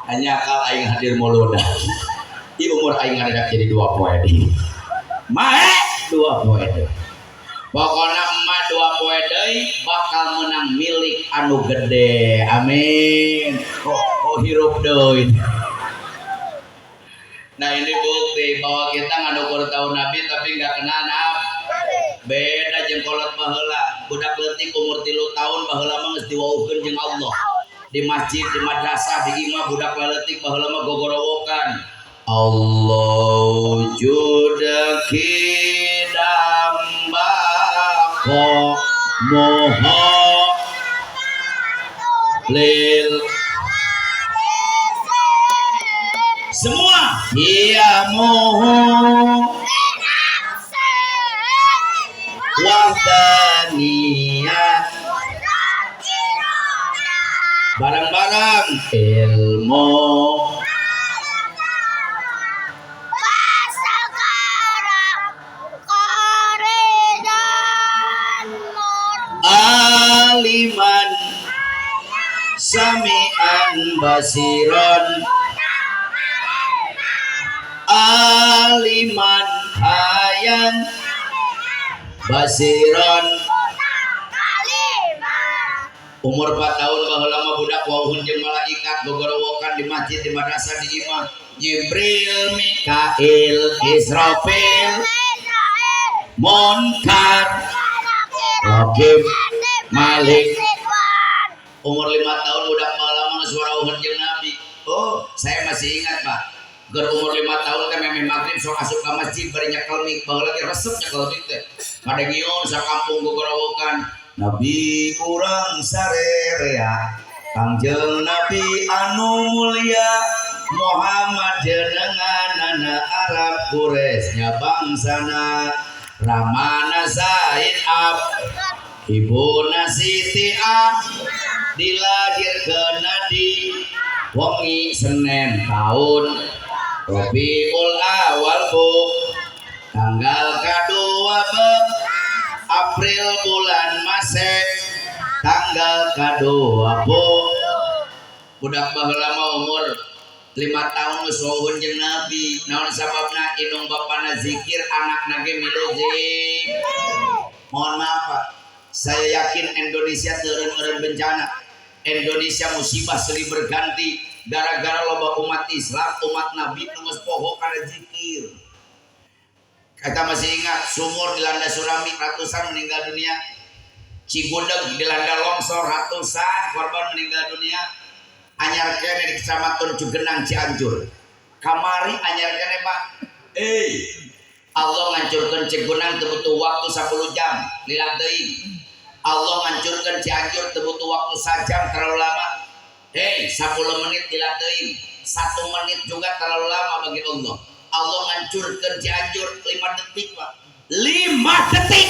Hanya akal aing hadir muludan. Di umur aing ngadedak jadi 2 poe deui. Ma 2 poe deui. Pokona emak 2 poe deui bakal menang milik anu gede. Amin. Oh, oh hirup deui. Nah ini bukti bahwa kita nganukur tahun Nabi tapi nggak kenal Nabi. Beda jeung kolot baheula. Budak leutik umur 3 tahun baheula mah geus diwauhkeun jeung Allah. Di masjid, di madrasah, di imah budak leutik baheula mah gogorowokan. Allah judaki dambako moho lil semua iya moho wahdaniyah barang-barang ilmu aliman sami'an basiron aliman hayan basiron. Umur 4 tahun baheula mah budak wauhun jeung malaikat gogorowokan di masjid, di madrasah, di imah. Jibril, Mikail, Israfil, Munkar, Raqib, Malik. Umur 5 tahun budak baheula mah geus wauhun jeung Nabi. Oh, saya masih ingat, Pak. Keur umur 5 tahun teh memeh magrib sok asup ka masjid bari nyekel mik, baheula ge resep nyekel mik teh. Kadengion sakampung gogorowokan. Nabi urang sarerea, Kangjeng Nabi anu mulia, Muhammad jenenganana Arab Quraisy nya bangsana, Ramana Zaid Ab, Ibuna Siti A, dilahirkeun di wengi Senin tahun Rabiul Awal bu, tanggal kadua belas. Bulan Mase tanggal kadua budak baheula mah umur 5 tahun geus wawuhun jeung Nabi. Naon sababna? Indung bapana zikir, anakna ge milu zikir. Mohon maaf Pak, saya yakin Indonesia teureun-eureun bencana, Indonesia musibah silih berganti gara-gara loba umat Islam, umat Nabi nu geus poho kana zikir. Kita masih ingat sumur dilanda tsunami, ratusan meninggal dunia. Cigudeg dilanda longsor, ratusan korban meninggal dunia. Anyar keneh di Kecamatan Cugenang, Cianjur. Kamari anyar keneh, Pak. Allah ngancurkeun Cugenang teu butuh waktu 10 jam, lila teuing. Allah ngancurkeun Cianjur teu butuh waktu sajam, terlalu lama. Hei, 10 menit lila teuing. 1 menit juga terlalu lama bagi Allah. Allah ngancurkeun Cianjur 5 detik, Pak. 5 detik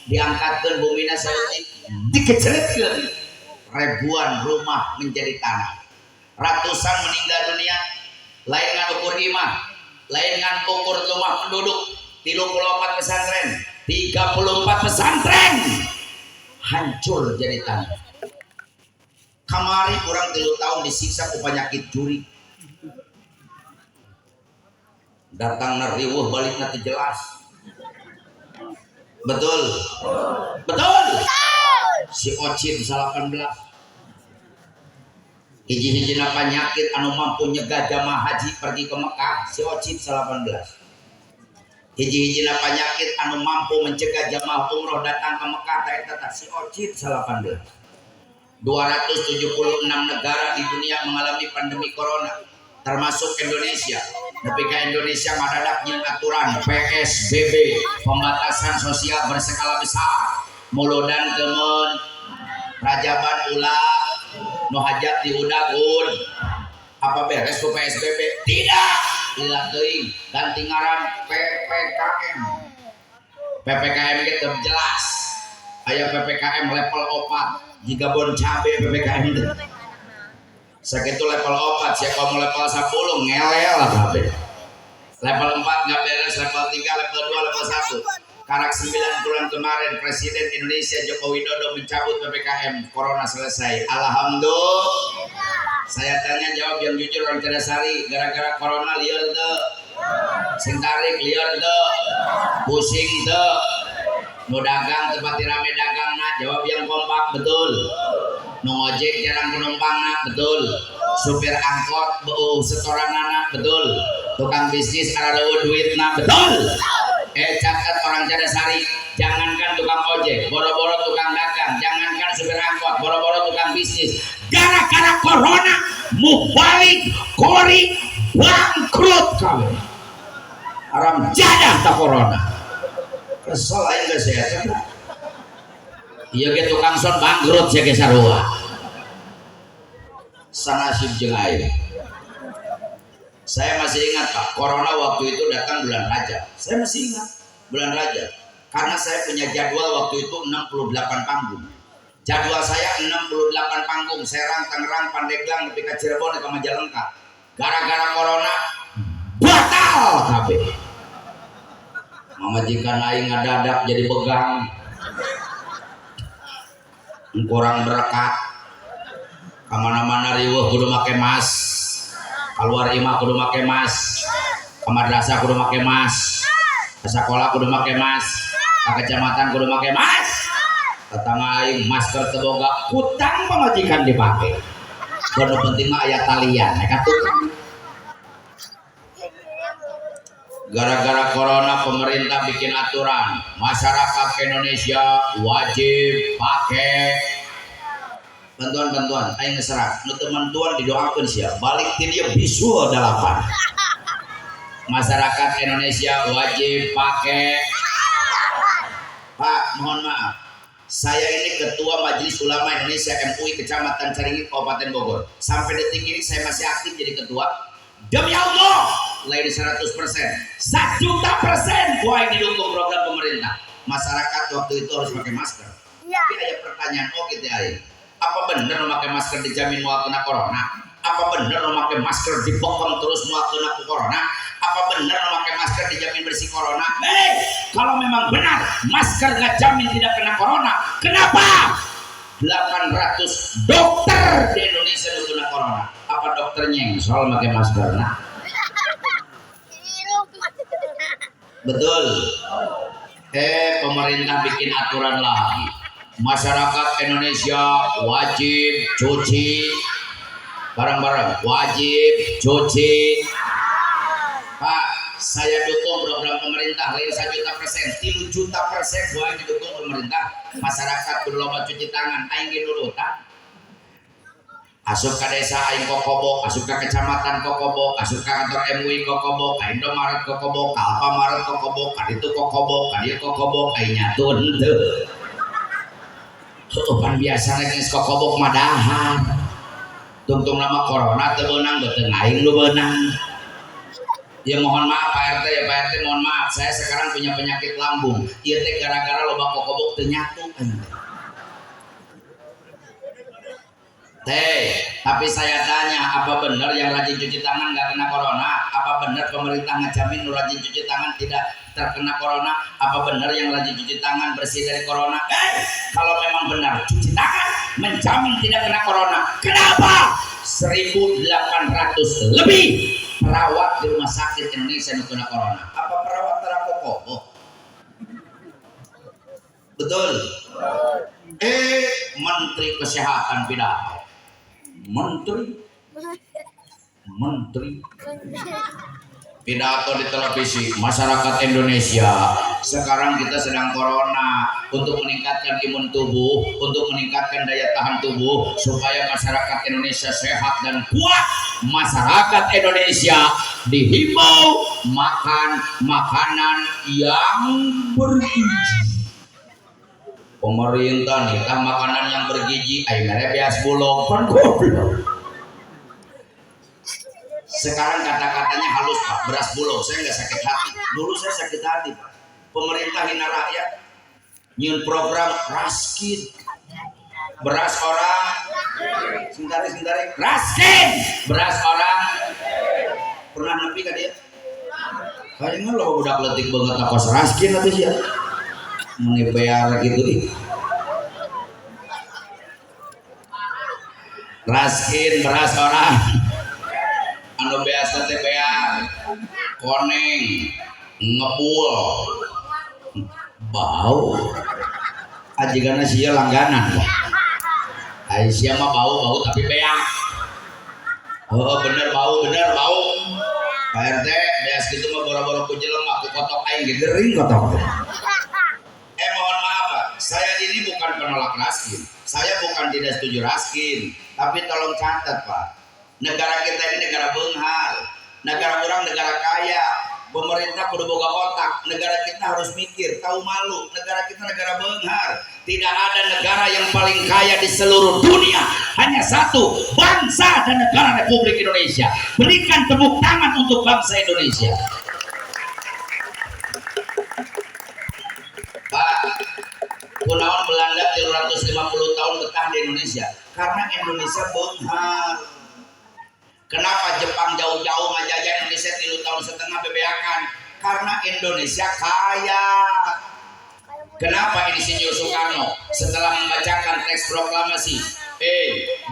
diangkatkeun bumina saeutik, dikeceretkeun, ribuan rumah menjadi tanah, ratusan meninggal dunia. Lain ngan ukur imah, lain ngan ukur rumah penduduk, 34 pesantren, 34 pesantren hancur jadi tanah. Kamari kurang 3 tahun disiksa ku penyakit jurig, datang riweuh, balik nanti jelas. Betul, betul. Si Ocit 18, hiji-hijina penyakit anu mampu nyegah jamaah haji pergi ke Mekah, si Ocit 18. Hiji-hijina penyakit anu mampu mencegah jamaah umroh datang ke Mekah, eta si Ocit 18. 276 negara di dunia mengalami pandemi corona, termasuk Indonesia. Ketika Indonesia ngadadak nyieun aturan PSBB, pembatasan sosial berskala besar, muludan kemen, rajaban ulah, nu hajat diudagun. Apa beres ku PSBB? Tidak. Lila teuing, ganti ngaran PPKM. PPKM gitu jelas. Aya PPKM level 4, jika bon cabe PPKM itu. Sakitu level 4, siapa mau level 10 ngelel lah kabeh. Level 4 nggak beres, level 3, level 2, level 1. Karak 9 bulan kemarin Presiden Indonesia Joko Widodo mencabut PPKM, Corona selesai. Alhamdulillah. Saya tanya, jawab yang jujur orang Cadasari, gara-gara Corona lieur teu? Sing tarik lieur teu? Pusing teu? Nu dagang tempat rame dagang na, jawab yang kompak, betul. Nu ngojek jarang penumpang na, betul. Supir angkot beu setoran na, betul. Tukang bisnis arareueuh duit na, betul. Catat orang Cadasari, jangankan tukang ojek, boro-boro tukang dagang, jangankan supir angkot, boro-boro tukang bisnis. Gara-gara corona, mubalig, kori, bangkrut kabeh. Haram jadah tak corona. Kesel aing geus ya. Iya ge tukang son bangkrut sia ge sarua. Sanasib jeung aing. Saya masih ingat Pak, corona waktu itu datang bulan Rajab. Saya masih ingat bulan Rajab. Karena saya punya jadwal waktu itu 68 panggung. Jadwal saya 68 panggung, Serang, Tangerang, Pandeglang, nepi ka Cirebon, ke Majalengka. Gara-gara corona batal kabeh. Mamajikan aing ngadadak jadi begang. Kurang berkat. Kamana-mana riweuh kudu make mas. Keluar imah kudu make mas. Ke madrasah kudu make mas. Ke sekolah kudu make mas. Ke kecamatan kudu make mas. Tetangga aing masker teu boga, hutang pamajikan dipake. Kudu penting mah aya talian, ya kan tukang. Gara-gara corona pemerintah bikin aturan, masyarakat Indonesia wajib pakai bantuan-bantuan. Aing ngeserak, nu teu mantuan didoakeun sia, balik ti dieu bisul dalapan. Masyarakat Indonesia wajib pakai. Pak, mohon maaf. Saya ini Ketua Majelis Ulama Indonesia MUI Kecamatan Caringin, Kabupaten Bogor. Sampai detik ini saya masih aktif jadi ketua. Demi Allah, lain 100%, 1 juta persen gua yang didukung program pemerintah. Masyarakat waktu itu harus pakai masker. Iya. Tapi ada pertanyaan, oh gitu ya. Apa bener memakai masker dijamin mau kena corona? Apa bener memakai masker dibokong terus mau kena corona? Apa benar memakai masker dijamin bersih corona? Kalau memang benar masker nggak jamin tidak kena corona, kenapa 800 dokter di Indonesia nu kena corona? Apa dokternya yang soal pakai masker? Nah, betul. Pemerintah bikin aturan lagi. Masyarakat Indonesia wajib cuci bareng-bareng, wajib cuci. Pak, saya dukung program pemerintah lain 1 juta persen, 3 juta persen gua didukung pemerintah. Masyarakat kudu loba cuci tangan, aing ge nurutan. Asup ka desa aing kokobok, asup ka kecamatan kokobok, asup ka kantor MUI kokobok, ka Indomaret kokobok, ka Alfamaret kokobok, ka ditu kokobok, ka dieu kokobok, aing nyatu henteu. Heueuh pan biasana geus kokobok mah dahar. Tungtung nama corona teu beunang beuteung aing nu beunang. Ya mohon maaf Pak RT ya, Pak RT mohon maaf, saya sekarang punya penyakit lambung. Ieu teh gara-gara loba kokobok teu nyatu aing teh. Teh, tapi saya tanya, apa benar yang rajin cuci tangan nggak kena corona? Apa benar pemerintah ngejamin rajin cuci tangan tidak terkena corona? Apa benar yang rajin cuci tangan bersih dari corona? Kalau memang benar cuci tangan menjamin tidak kena corona, kenapa 1.800 lebih perawat di rumah sakit Indonesia yang kena corona? Apa perawat terakoko? Betul. Menteri Kesehatan pidato. Menteri pidato di televisi, masyarakat Indonesia sekarang kita sedang corona, untuk meningkatkan imun tubuh, untuk meningkatkan daya tahan tubuh supaya masyarakat Indonesia sehat dan kuat. Masyarakat Indonesia dihimbau makan makanan yang bergizi. Pemerintah nitah makanan yang bergizi, ai mere beas bulog pan goblok. Sekarang kata-katanya halus Pak, beras bulog, saya nggak sakit hati. Dulu saya sakit hati Pak. Pemerintah hina rakyat, nyieun program raskin, beras orang, sebentar, raskin, beras orang. Pernah nepi ka dia? Kayaknya lo budak leutik banget kos raskin atuh sia. Meni bear gitu ih. Raskin beras orang. Anu biasa teh bear, koneng, ngebul, bau. Ajigana sia langganan. Ai sia mah bau-bau tapi beak. Oh bener bau, bener bau. Pak RT beas gitu mah boro-boro ku jelema ku kotok aing ge gering kotok. Mohon maaf Pak, saya ini bukan penolak raskin, saya bukan tidak setuju raskin, tapi tolong catat Pak, negara kita ini negara beunghar, negara orang negara kaya, pemerintah kudu boga otak, negara kita harus mikir, tahu malu, negara kita negara beunghar, tidak ada negara yang paling kaya di seluruh dunia, hanya satu, bangsa dan negara Republik Indonesia. Berikan tepuk tangan untuk bangsa Indonesia. Pak, kunaon Belanda 350 tahun betah di Indonesia? Karena Indonesia beunghar. Kenapa Jepang jauh-jauh ngajajah Indonesia 3,5 tahun bebeakan? Karena Indonesia kaya. Kenapa Insinyur Soekarno setelah membacakan teks proklamasi,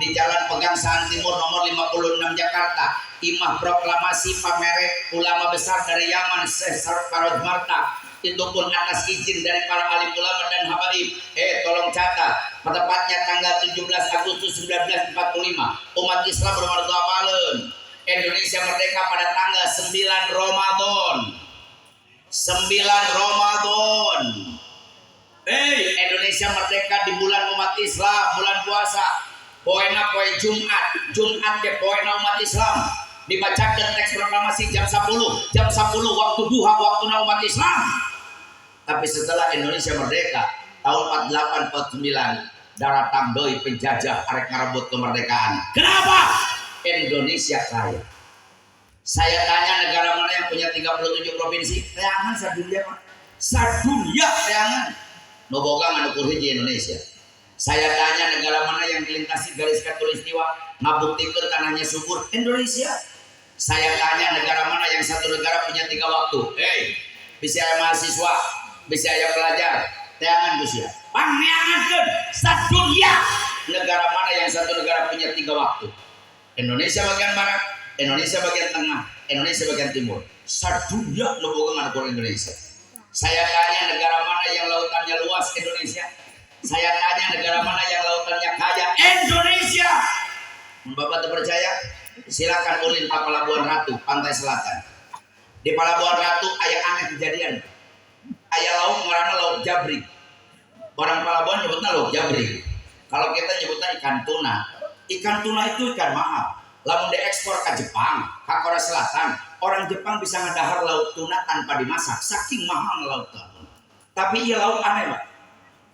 di Jalan Pegangsaan Timur nomor 56 Jakarta, imah proklamasi pamere ulama besar dari Yaman Syekh Faraj Marta, itu pun atas izin dari para alim ulama dan habaib. Tolong catat, tepatnya tanggal 17 Agustus 1945, umat Islam berwarga apaleun. Indonesia merdeka pada tanggal 9 Ramadan. 9 Ramadan. Indonesia merdeka di bulan umat Islam, bulan puasa. Poena poe Jumat, Jumat ke poena umat Islam. Dibacakan teks proklamasi jam 10, jam 10 waktu duha, waktu umat Islam. Tapi setelah Indonesia merdeka tahun 48 49 daratang deui penjajah arek ngarebut kemerdekaan. Kenapa? Indonesia kaya. Saya tanya negara mana yang punya 37 provinsi? Teangan sadunia Pak. Sadunia teangan. Nu boga ngan ukur hiji Indonesia. Saya tanya negara mana yang dilintasi garis khatulistiwa ngabuktikeun tanahnya subur? Indonesia. Saya tanya, negara mana yang satu negara punya tiga waktu? Hei, bisa mahasiswa, bisa aya pelajar, teangan ku sia. Pangneangankeun sadunia, negara mana yang satu negara punya tiga waktu? Indonesia bagian barat, Indonesia bagian tengah, Indonesia bagian timur. Sadunia nu boga ngan Indonesia. Saya tanya, negara mana yang lautannya luas? Indonesia. Saya tanya, negara mana yang lautannya kaya? Indonesia. Bapak percaya? Silakan ulin ke Pelabuhan Ratu, Pantai Selatan. Di Pelabuhan Ratu aya aneh kejadian. Aya lauk ngaranna lauk jabrik. Orang Pelabuhan nyebutnya lauk jabrik. Kalau kita nyebutnya ikan tuna. Ikan tuna itu ikan mahal. Lamun diekspor ke Jepang, ke Korea Selatan, orang Jepang bisa ngedahar lauk tuna tanpa dimasak, saking mahal lauk tuna. Tapi iya lauk aneh, Pak.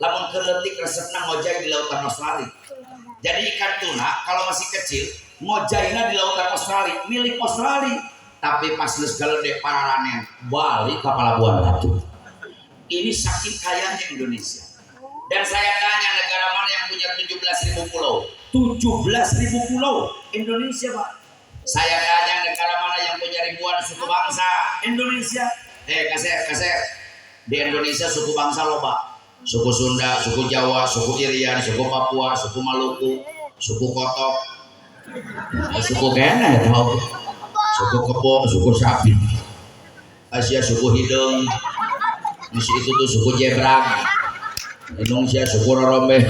Lamun keur leutik resepna ngojay di lautan Australia. Jadi ikan tuna kalau masih kecil ngojayna di lautan Australia, milik Australia. Tapi pas geus gede pararanen balik ke Pelabuhan Ratu. Ini saking kayanya Indonesia. Dan saya tanya, negara mana yang punya 17.000 pulau? 17.000 pulau Indonesia, Pak. Saya tanya, negara mana yang punya ribuan suku bangsa? Indonesia. Eh, kasep, kasep. Di Indonesia suku bangsa loba. Suku Sunda, suku Jawa, suku Irian, suku Papua, suku Maluku, suku Kotok, suku kene, suku Kebo, suku Sapi, Asia suku Hidung, Misi itu tuh suku Jebrang, Indonesia suku Rorombe.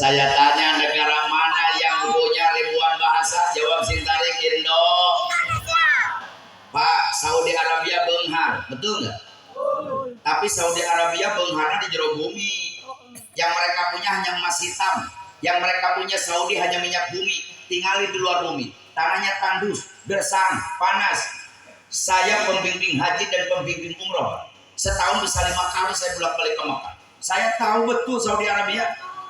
Saya tanya, negara mana yang punya ribuan bahasa? Jawab Sintaring Indo. Pak, Saudi Arabia beunghar, betul nggak? Tapi Saudi Arabia beungharna di jero bumi. Yang mereka punya hanya emas hitam. Yang mereka punya Saudi hanya minyak bumi. Tinggalin di luar bumi. Tanahnya tandus, gersang, panas. Saya pembimbing haji dan pembimbing umroh. Setahun bisa 5 kali saya bolak-balik ke Mekah. Saya tahu betul Saudi Arabia.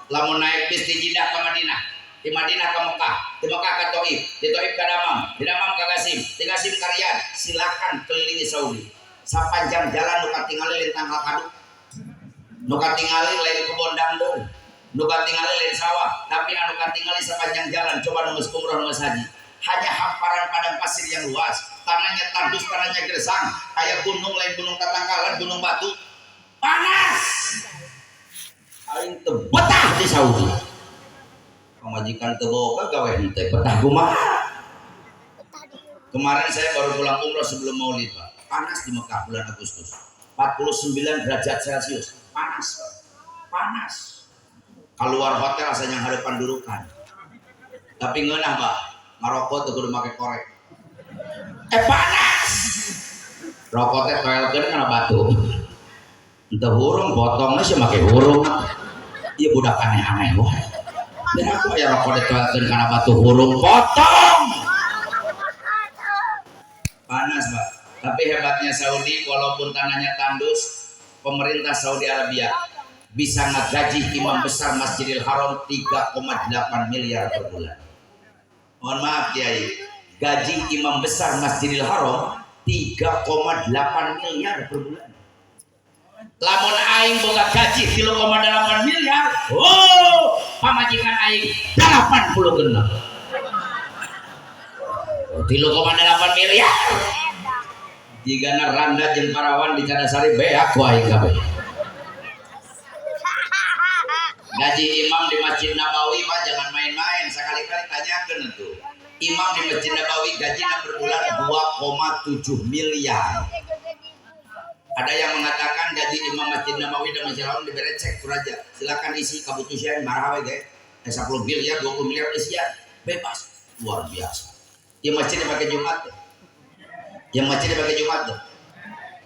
Lamun naik bis di Jeddah ke Madinah, di Madinah ke Mekah, di Mekah ke Taif, di Taif ke Damam, di Damam ke Gasim, di Gasim ke Riyadh. Silakan kelilingi Saudi. Sepanjang jalan nu katingali lain tangkal kadu, nu katingali lain kebon dangdeur, nu katingali lain sawah, tapi anu katingali sepanjang jalan, coba nu geus umroh, nu geus haji, hanya hamparan padang pasir yang luas, tanahnya tandus, tanahnya gersang, kayak gunung lain gunung tatangkalan, gunung batu, panas. Aing teu betah di Saudi. Pamajikan teu boga, gawe henteu, betah kumaha? Kemarin saya baru pulang umroh sebelum Maulid, Pak. Panas di Mekah bulan Agustus. 49 derajat Celcius. Panas, Pak. Panas. Keluar hotel saya yang hadapan durukan. Tapi ngeunah, Pak. Ngarokok tuh kudu make korek. Eh, panas. Rokok teh toelkeun kana batu. Entah hurung potongnya sih make hurung. Iya, budak aneh-aneh wah. Dan aku aya rokok ditoelkeun kana batu, hurung potong. Panas, Pak. Tapi hebatnya Saudi, walaupun tanahnya tandus, pemerintah Saudi Arabia bisa ngegaji imam besar Masjidil Haram 3,8 miliar per bulan. Mohon maaf Kiai, gaji imam besar Masjidil Haram 3,8 miliar per bulan. Lamun aing boga gaji 3,8 miliar, oh, pamajikan aing 80 genep. 3,8 miliar. Jigana randa jeung parawan di Cadasari beak ku aing kabeh. Gaji imam di Masjid Nabawi, Pak, jangan main-main, sekali-kali tanyakan itu. Imam di Masjid Nabawi gajinya per bulan 2,7 miliar. Ada yang mengatakan gaji imam Masjid Nabawi dan Masjid Haram diberi cek ku raja. Silakan isi kabutusan marawe ge. 10 miliar, 20 miliar isian. Bebas. Luar biasa. Yang masjid dipakai Jumat. Yang masjid dipakai Jumat.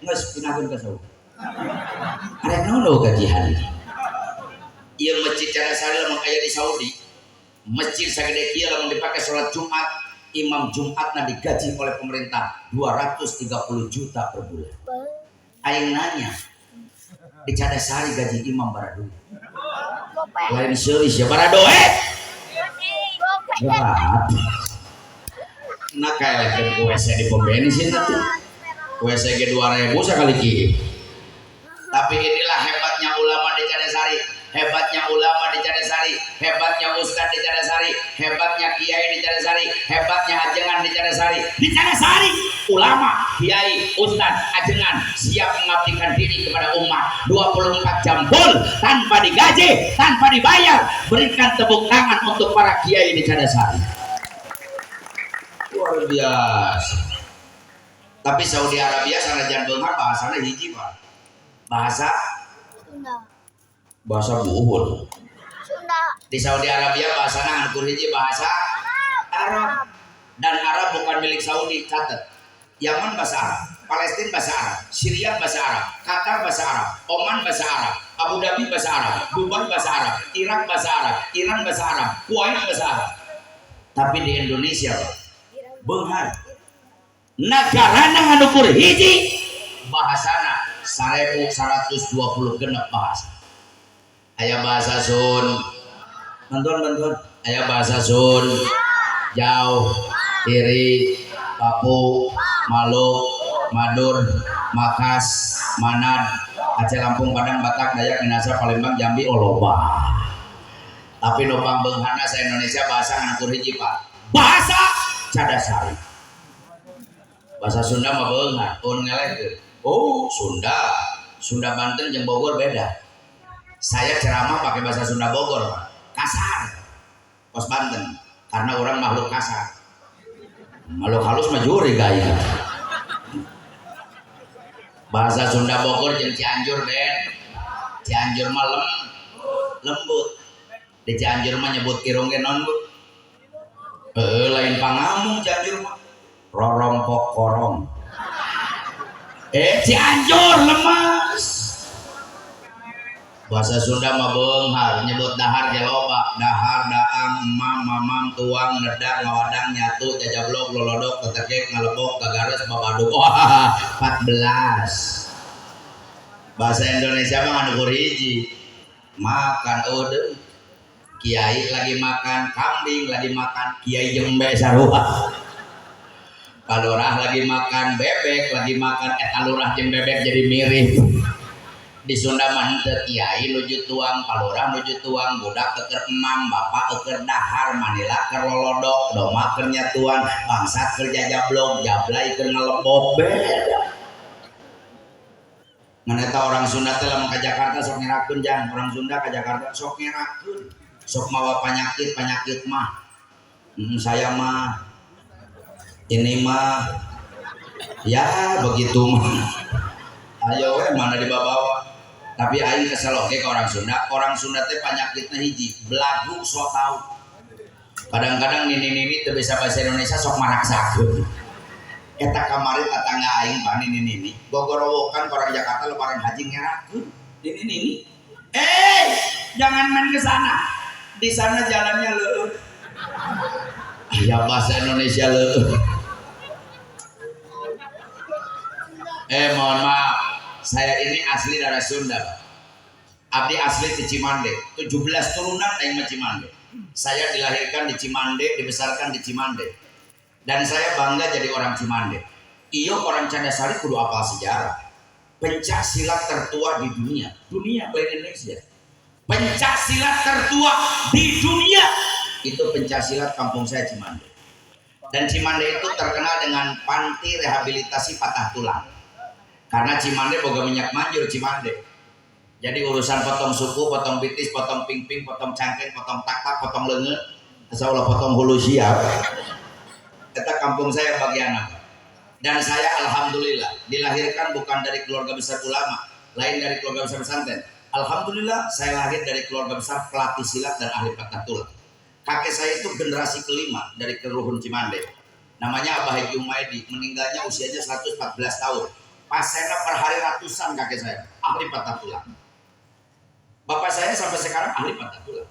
Nggak pindahkeun ka Saudi. Arek naon gajian? Ieu masjid Cadasari lamun aya di Saudi, masjid sagede kieu lamun dipakai sholat Jumat, imam Jumatna digaji oleh pemerintah 230 juta per bulan. Aing nanya, di Cadasari gaji imam baraha? Lain seulis ya, baraha? Berat. Nah, kayak WC di pom bensin nanti. WC ge 2000 sekali ki. Tapi inilah hebatnya ulama di Cadasari. Hebatnya ulama di Cadasari, hebatnya ustad di Cadasari, hebatnya kiai di Cadasari, hebatnya ajengan di Cadasari. Di Cadasari ulama, kiai, ustad, ajengan siap mengabdikan diri kepada umat 24 jam full tanpa digaji, tanpa dibayar. Berikan tepuk tangan untuk para kiai di Cadasari. Luar biasa. Tapi Saudi Arabia sanajan beunghar bahasana hiji, Pak. Bahasa Sunda. Bahasa buhun. Sunda. Di Saudi Arabia bahasana ngan hiji, bahasa Arab. Dan Arab bukan milik Saudi, catat. Yaman bahasa Arab, Palestina bahasa Arab, Syria bahasa Arab, Qatar bahasa Arab, Oman bahasa Arab, Abu Dhabi bahasa Arab, Dubai bahasa Arab, Irak bahasa Arab, Iran bahasa Arab, Kuwait bahasa Arab. Tapi di Indonesia, Pak, beunghar. Negarana ngan ukur hiji, bahasana 1126 bahasa. Aya bahasa Sun, bantuan bantuan. Aya bahasa Sun, Jauh, Tiri, Papu, Maluk, Madur, Makas, Manad, Aceh, Lampung, Padang, Batak, Dayak, Minahasa, Palembang, Jambi, oh loba. Tapi nu pangbeungharna sa Indonesia bahasa ngan ukur hiji, Pak. Bahasa Cadasari. Bahasa Sunda mah beunghar, pun ngelehkeun. Oh, Sunda. Sunda Banten jeung Bogor beda. Saya ceramah pakai bahasa Sunda Bogor, Pak. Kasar. Kos Banten. Karena orang makhluk kasar. Makhluk halus mah juri gaya. Bahasa Sunda Bogor jeung Cianjur beda. Cianjur mah lembut. Di Cianjur mah nyebut irung ge naon, Bu? Lain pangamung Cianjur mah. Rorompok korong. Cianjur lemas. Bahasa Sunda mah beunghar, nyebut dahar ge loba, dahar, daang, emam, mamam, tuang, nedak, ngawadang, nyatu, jajablok, lolodok, tetekek, ngalebok, gagares, babaduk. Wah, 14. Bahasa Indonesia mah ngan ukur hiji. Makan udah. Kiai lagi makan kambing, lagi makan kiai jembe sarua. Palurah lagi makan bebek, lagi makan eta lurah jeung bebek jadi mirip. Di Sunda mah henteu, kiai nuju tuang, palurah nuju tuang, budak keur emam, bapak keur dahar, manila keur lolodok, doma keur nyatuan, bangsat keur jajablog, jablay keur ngelebok, beda. Ngan eta orang Sunda teh lamun ka Jakarta sok ngerakeun jang, orang Sunda ka Jakarta sok ngerakeun. Sok mawa penyakit, penyakit mah. Saya mah ini mah ya begitu mah. Ayo we mana dibawa. Tapi aing kesel oge ke orang Sunda. Orang Sunda teh penyakitnya hiji, belagu sok tahu. Kadang-kadang nini-nini teu bisa bahasa Indonesia sok maraksakeun. Eta kamari tetangga aing, Pak, nini-nini gogorowokan ke orang Jakarta lebaran haji ngerakeun. Nini-nini. Eh, jangan main ke sana. Di sana jalannya leueur. Ya bahasa Indonesia leueur. Mohon maaf, saya ini asli darah Sunda, Pak. Abdi asli di Cimande, 17 turunan aing mah Cimande. Saya dilahirkan di Cimande, dibesarkan di Cimande. Dan saya bangga jadi orang Cimande. Iyo orang Cadasari kudu apal sejarah. Pencak silat tertua di dunia, dunia lain Indonesia. Pencak silat tertua di dunia itu pencak silat kampung saya Cimande. Dan Cimande itu terkenal dengan panti rehabilitasi patah tulang. Karena Cimande boga minyak manjur Cimande. Jadi urusan potong suku, potong betis, potong pingping, potong cangkeng, potong tak-tak, potong leungeun, asal ulah potong hulu siap. Eta kampung saya bagian apa? Dan saya alhamdulillah dilahirkan bukan dari keluarga besar ulama, lain dari keluarga besar pesantren. Alhamdulillah saya lahir dari keluarga besar pelatih silat dan ahli patah tulang. Kakek saya itu generasi kelima dari Keruhun Cimande. Namanya Abah Haji Umaidi, meninggalnya usianya 114 tahun. Pasiennya per hari ratusan kakek saya, ahli patah tulang. Bapak saya sampai sekarang ahli patah tulang.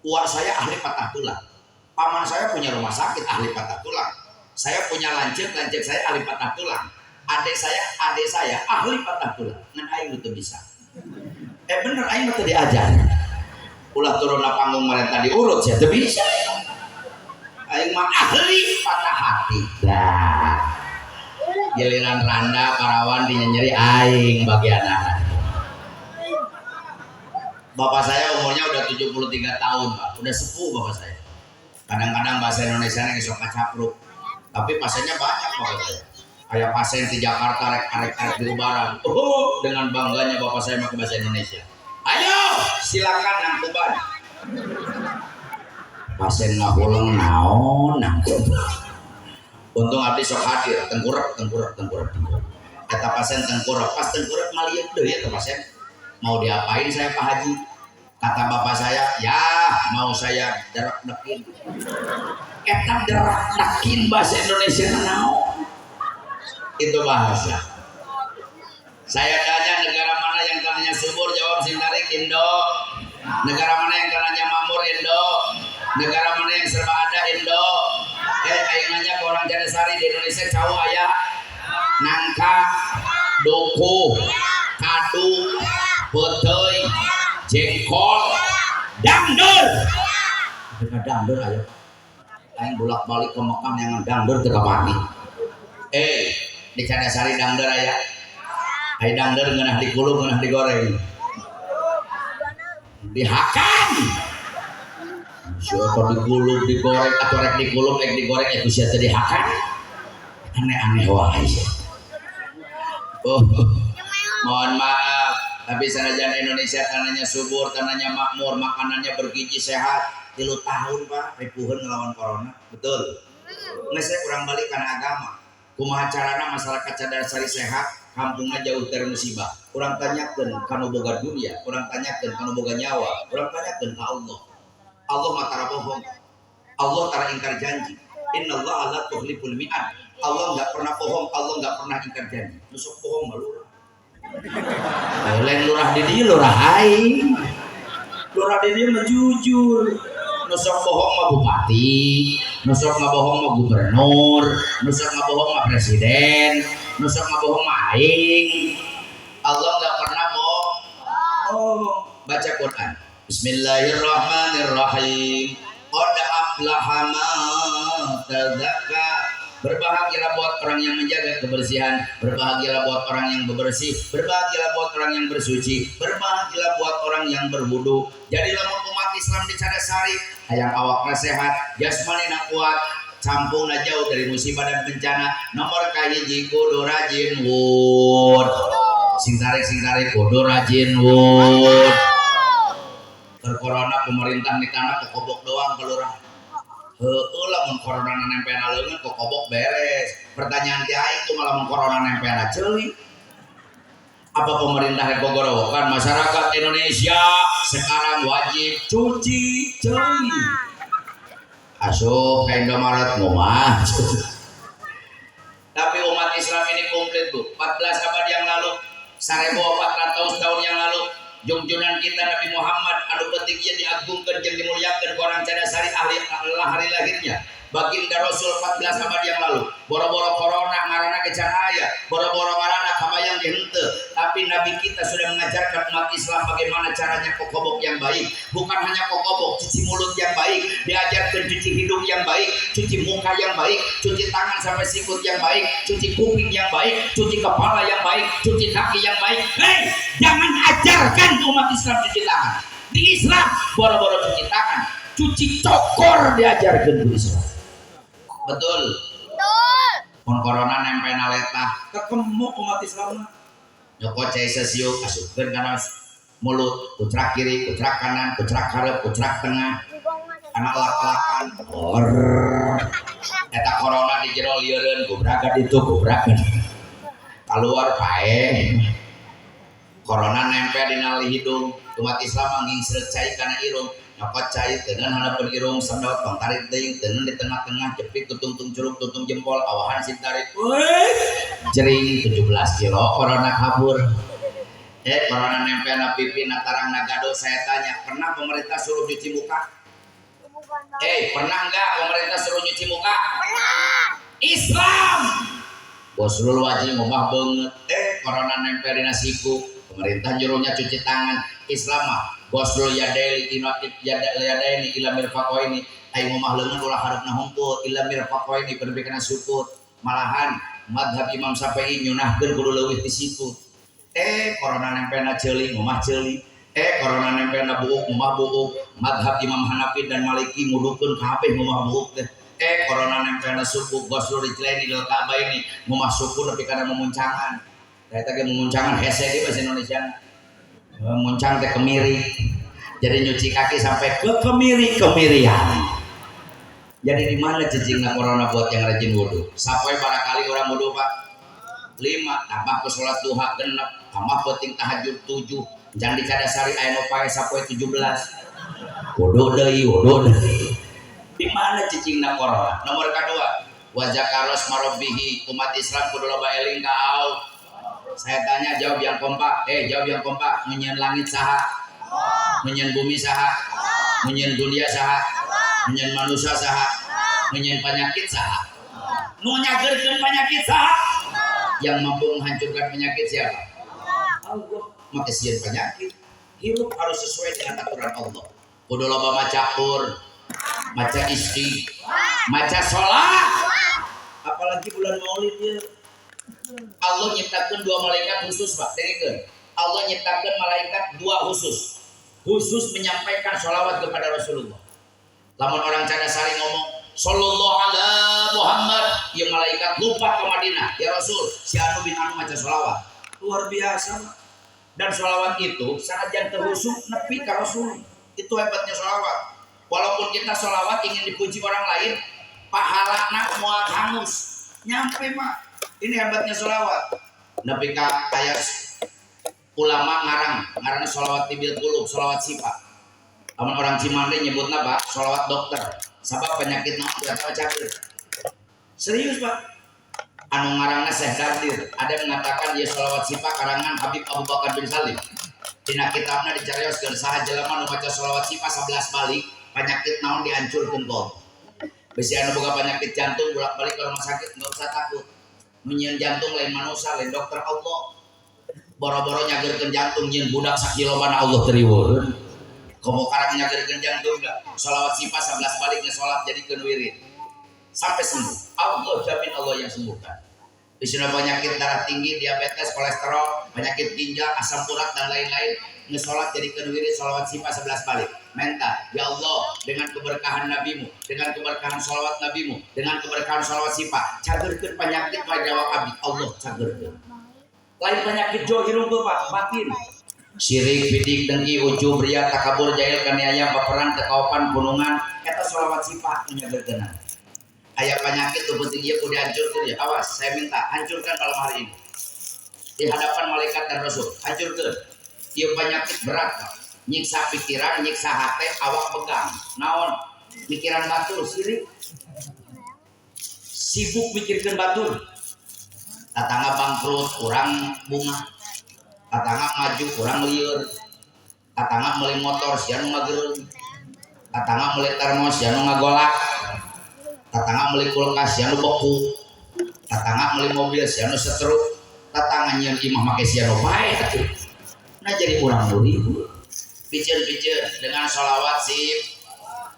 Uak saya ahli patah tulang. Paman saya punya rumah sakit ahli patah tulang. Saya punya lanceuk, lanceuk saya ahli patah tulang. Adik saya ahli patah tulang. Ngan aing teu bisa. Bener aing mah teu diajar. Ulah turun na panggung marenta diurut saya teu bisa. Aing mah ahli patah hati. Lah. Giliran randa parawan dinyenyeri aing bagian. Bapak saya umurnya udah 73 tahun, Pak. Udah sepuh bapak saya. Kadang-kadang bahasa Indonesia nya sok kacapruk. Tapi pasiennya banyak bapak saya. Kayak pasien di Jakarta rek arek arek di Ubaran. Oh, dengan bangganya bapak saya pakai bahasa Indonesia. Ayo, silakan nangkuban. Pasien ngahuleng, naon nangkuban. Untung abdi sok hadir, tengkurap, tengkurap, tengkurap, tengkurap. Eta pasien tengkurap, pas tengkurap maliuk deui eta pasien. Mau diapain saya, Pak Haji? Kata bapak saya, ya mau saya derak dekin. Eta derak dekin bahasa Indonesia naon? Itu bahasa. Saya tanya, negara mana yang tanahnya subur? Jawab sing tarik. Indo. Negara mana yang tanahnya makmur? Indo. Negara mana yang serba ada? Indo. Eh, aing nanya ke orang Cadasari, di Indonesia cau aya? Nangka, duku, kadu, peuteuy, jengkol, dangdur. Mereka dangdur ayo. Aing bolak-balik ke Mekah yang dangdur teu kapani. Eh, di Cadasari dangdur aya? Ai dangdur ngeunah dikulub, ngeunah digoreng? Dihakan. Siapa dikulub, digoreng atau rek dikulub rek digoreng itu sia teh dihakan. Aneh-aneh wae. Oh, mohon maaf, tapi sanajan Indonesia tanahnya subur, tanahnya makmur, makanannya bergizi sehat, 3 tahun, Pak, ripuheun ngelawan corona, betul? Nggak, saya kurang balik karena agama. Kumaha carana masyarakat Cadasari sehat, kampungnya jauh dari musibah? Kurang tanyakan kanu boga dunia, kurang tanyakan kanu boga nyawa, kurang tanyakan ke Allah. Allah mah tara bohong, Allah tara ingkar janji. Innallaha la yukhliful mi'ad. Allah nggak pernah bohong, Allah nggak pernah ingkar janji. Nu sok bohong mah lurah. Eh, lain lurah di dieu, lurah aing. Lurah di dieu mah jujur. Nu sok bohong mah bupati, nu sok ngabohong mah gubernur, nu sok ngabohong mah presiden, nu sok ngabohong mah aing. Allah nggak pernah bohong. Oh, baca Quran. Bismillahirrahmanirrahim. Qad aflaha man tazakka. Berbahagialah buat orang yang menjaga kebersihan, berbahagialah buat orang yang bebersih, berbahagialah buat orang yang bersuci, berbahagialah buat orang yang berwudu. Jadi lamun umat Islam di Cadasari hayang awakna sehat, jasmani kuat, kampungna jauh dari musibah dan bencana, nomor kahiji kudu rajin wud. Sing tarik, sing tarik, kudu rajin wud. Keur corona pemerintah nitahna kokobok doang ke lurah. Heueuh, lamun corona nempel na leungeun, kokobok beres. Pertanyaan ti aing tuh, lamun corona nempel na ceuli. Apa pemerintah rek gogorowokan masyarakat Indonesia sekarang wajib cuci ceuli? Asup ka Indomaret ngomah. Tapi umat Islam ini komplit, Bu. 14 abad yang lalu, 1400 tahun yang lalu, jungjunan kita Nabi Muhammad anu penting ieu diagungkan jeung dimuliakan ku orang Cadasari ahli Allah hari lahirnya. Baginda Rasul 14 abad yang lalu. Boro-boro corona ngaranna ge can aya, boro-boro ngaranna kabayang ge henteu. Tapi Nabi kita sudah mengajarkan umat Islam bagaimana caranya kokobok yang baik. Bukan hanya kokobok, cuci mulut yang baik, diajarkan cuci hidung yang baik, cuci muka yang baik, cuci tangan sampai sikut yang baik, cuci kuping yang baik, cuci kepala yang baik, cuci kaki yang baik. Hei, jangan ajarkan umat Islam cuci tangan. Di Islam, boro-boro cuci tangan, cuci cokor diajarkan di Islam. Betul. Betul. Mun corona nempel na letah, ketemu umat Islam mah. Nyokot cai sesiuk, asupkeun kana mulut, kucrak kiri, kucrak kanan, kucrak hareup, kucrak tengah, anak lak-lakan. Or. Eta corona di jero lieureun, gubrakan itu, gubrakan. Keluar paeh. Corona nempel di nali hidung, umat Islam mah ngingsreut cai kana irung, nyokot cai teungeun handapeun irung, sedot, tong tarik teuing, teungeun di tengah-tengah, jepit ku tungtung curug, tungtung jempol, awahan sing tarik. Weh, jering 17 kilo corona kabur. Eh, corona nempel na pipi, na tarang, na gado. Saya tanya, pernah pemerintah suruh cuci muka? Eh, pernah enggak pemerintah suruh cuci muka? Pernah. Islam. Ghoslul wajhi ngomah banget. Eh, corona nempel di siku. Pemerintah nyuruhnya cuci tangan. Islam mah ghoslul yadaini ila yadaini ila mirfaqaini. Ai ngomah leungeun ulah hareupna hungkul, ila mirfaqaini, nepi kana sukut. Malahan madhab Imam Syafi'i nyunahkeun kudu leuwih ti sikut. Eh, corona nempel na ceuli, ngomah ceuli. Corona nempel na buuk, ngumah buuk. Madhab Imam Hanafi dan Maliki ngudukeun kabeh ngumah buuk teh. Corona nempel na suku goslu rijlaini ilal ka'baini ngumah suku nepi kana memuncangan. Eta ge memuncangan hese di bahasa Indonesia. Muncang teh kemiri. Jadi nyuci kaki sampai ke kemiri-kemirian. Jadi di mana cicingna corona buat yang rajin wudu? Sapoe barangkali orang wudu Pak. 5 tambah ke sholat duha 6, tambah penting tahajud 7. Jangan dicadasari aya nu pae sapoe 17. Wudu deui, wudu deui. Di mana cicingna corona? Nomor kedua, wa zakaros marabbihi, umat Islam kudu loba eling ka Allah. Saya tanya jawab yang kompak. Jawab yang kompak. Nu nyieun langit saha? Nu nyieun bumi saha? Nu nyieun dunia saha? Nu nyieun manusia saha? Nu nyieun penyakit saha? Nu nyageurkeun penyakit saha? Yang mampu menghancurkan penyakit siapa? Allah. Maka sieun penyakit. Hidup harus sesuai dengan aturan Allah. Kudu loba maca Qur, maca isti, maca sholat. Apalagi bulan Maulid ya. Allah nyiptakan 2 malaikat khusus Pak. Dengekeun. Allah nyiptakan malaikat 2 khusus. Khusus menyampaikan sholawat kepada Rasulullah. Lamun orang Cadasari ngomong sallallahu ala Muhammad, ya malaikat lupa ke Madinah. Ya Rasul, si Anu bin Anu maca sholawat. Luar biasa Pak. Dan sholawat itu sanajan terhusuk nepi ka Rasul. Itu hebatnya sholawat. Walaupun kita sholawat ingin dipuji orang lain, pahalana moal hangus. Nyampe Mak. Ini hebatnya sholawat. Nepi ka aya ulama ngarang sholawat tibil qulub, sholawat sifat. Lamun orang Cimande nyebutna Pak, sholawat dokter. Sabab penyakit naon eta cakeur. Serius Pak. Anu ngarangna Syekh Dardir, ada yang mengatakan dia sholawat sifat karangan Habib Abu Bakar bin Salim. Dina kitabna dicarioskeun saha jelema nu maca sholawat sifat 11 balik, penyakit naon dihancurkeun kok. Bisi anu boga penyakit jantung bolak-balik ke rumah sakit nggak usah takut. Nu nyieun jantung lain manusia, lain dokter Allah. Boro-boro nyageurkeun jantung nyieun budak sakilobana Allah teriweuh. Komo karang nyageurkeun jantung enggak? Sholawat sifat 11 balik nge-sholat jadikeun wirid. Sampai sembuh. Allah jamin Allah yang sembuhkan. Di sini penyakit darah tinggi, diabetes, kolesterol, penyakit ginjal, asam urat dan lain-lain, nge-sholat jadikeun wirid sholawat sifat 11 balik. Minta, ya Allah, dengan keberkahan nabimu, dengan keberkahan sholawat nabimu, dengan keberkahan sholawat sifat, cageurkeun penyakit pada awak abdi. Allah cageurkeun. Lain penyakit johir unggul Pak, batin. Syirik, bidik, dengki, ujub, ria, takabur, jahil, kaniaya, baperan, kekaopan, punungan, eta sholawat sifat nyageurkeun. Aya penyakit tuh penting ieu kudu dihancurkeun ya. Awas, saya minta hancurkan malam hari ini. Di hadapan malaikat dan rasul, hancurkan. Ieu penyakit berat, Pak. Nyiksa pikiran, nyiksa hati, awak pegang. Naon? Pikiran batur, sirik. Sibuk mikirkeun batur. Tatangga bangkrut, kurang bunga. Tatangga maju, kurang lieur. Tatangga meuli motor, sia nu ngagereng. Tatangga meuli termos, sia nu ngagolak. Tatangga meuli kulkas, sia nu beku. Tatangga meuli mobil, sia nu setruk. Tatangga nyieun imah make sia nu paeh atuh. Nah jadi urang nu ribut. Piceun-piceun dengan sholawat sip.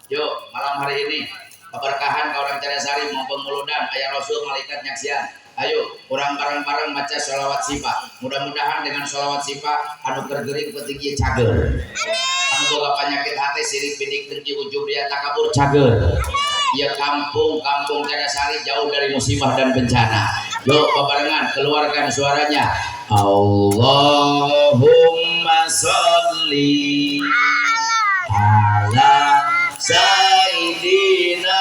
Yuk malam hari ini keberkahan ke orang Cadasari maupun muludan ayah Rasul malaikat nyaksian. Ayo urang bareng-bareng baca sholawat sifat. Mudah-mudahan dengan sholawat sifat anu keur gering penting ieu cager. Anu boga penyakit hati sirik bidik dengki ujub ria takabur cager. Ya kampung Cadasari jauh dari musibah dan bencana. Yuk babarengan keluarkan suaranya. Allahumma sholli ala Sayyidina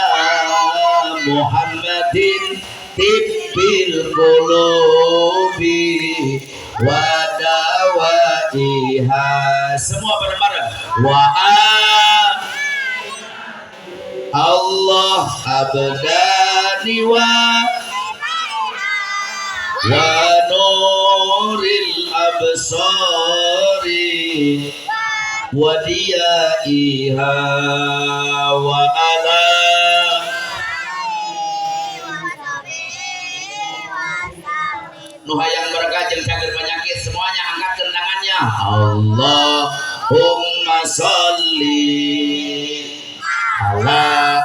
Muhammadin tibbil qulubi wa dawaiha. Semua bareng-bareng. Wa Allah abdani wa nuril absari wa diyaiha wa ala nu hayang berkah jeung cager penyakit semuanya angkat tangannya. Allahumma sholli ala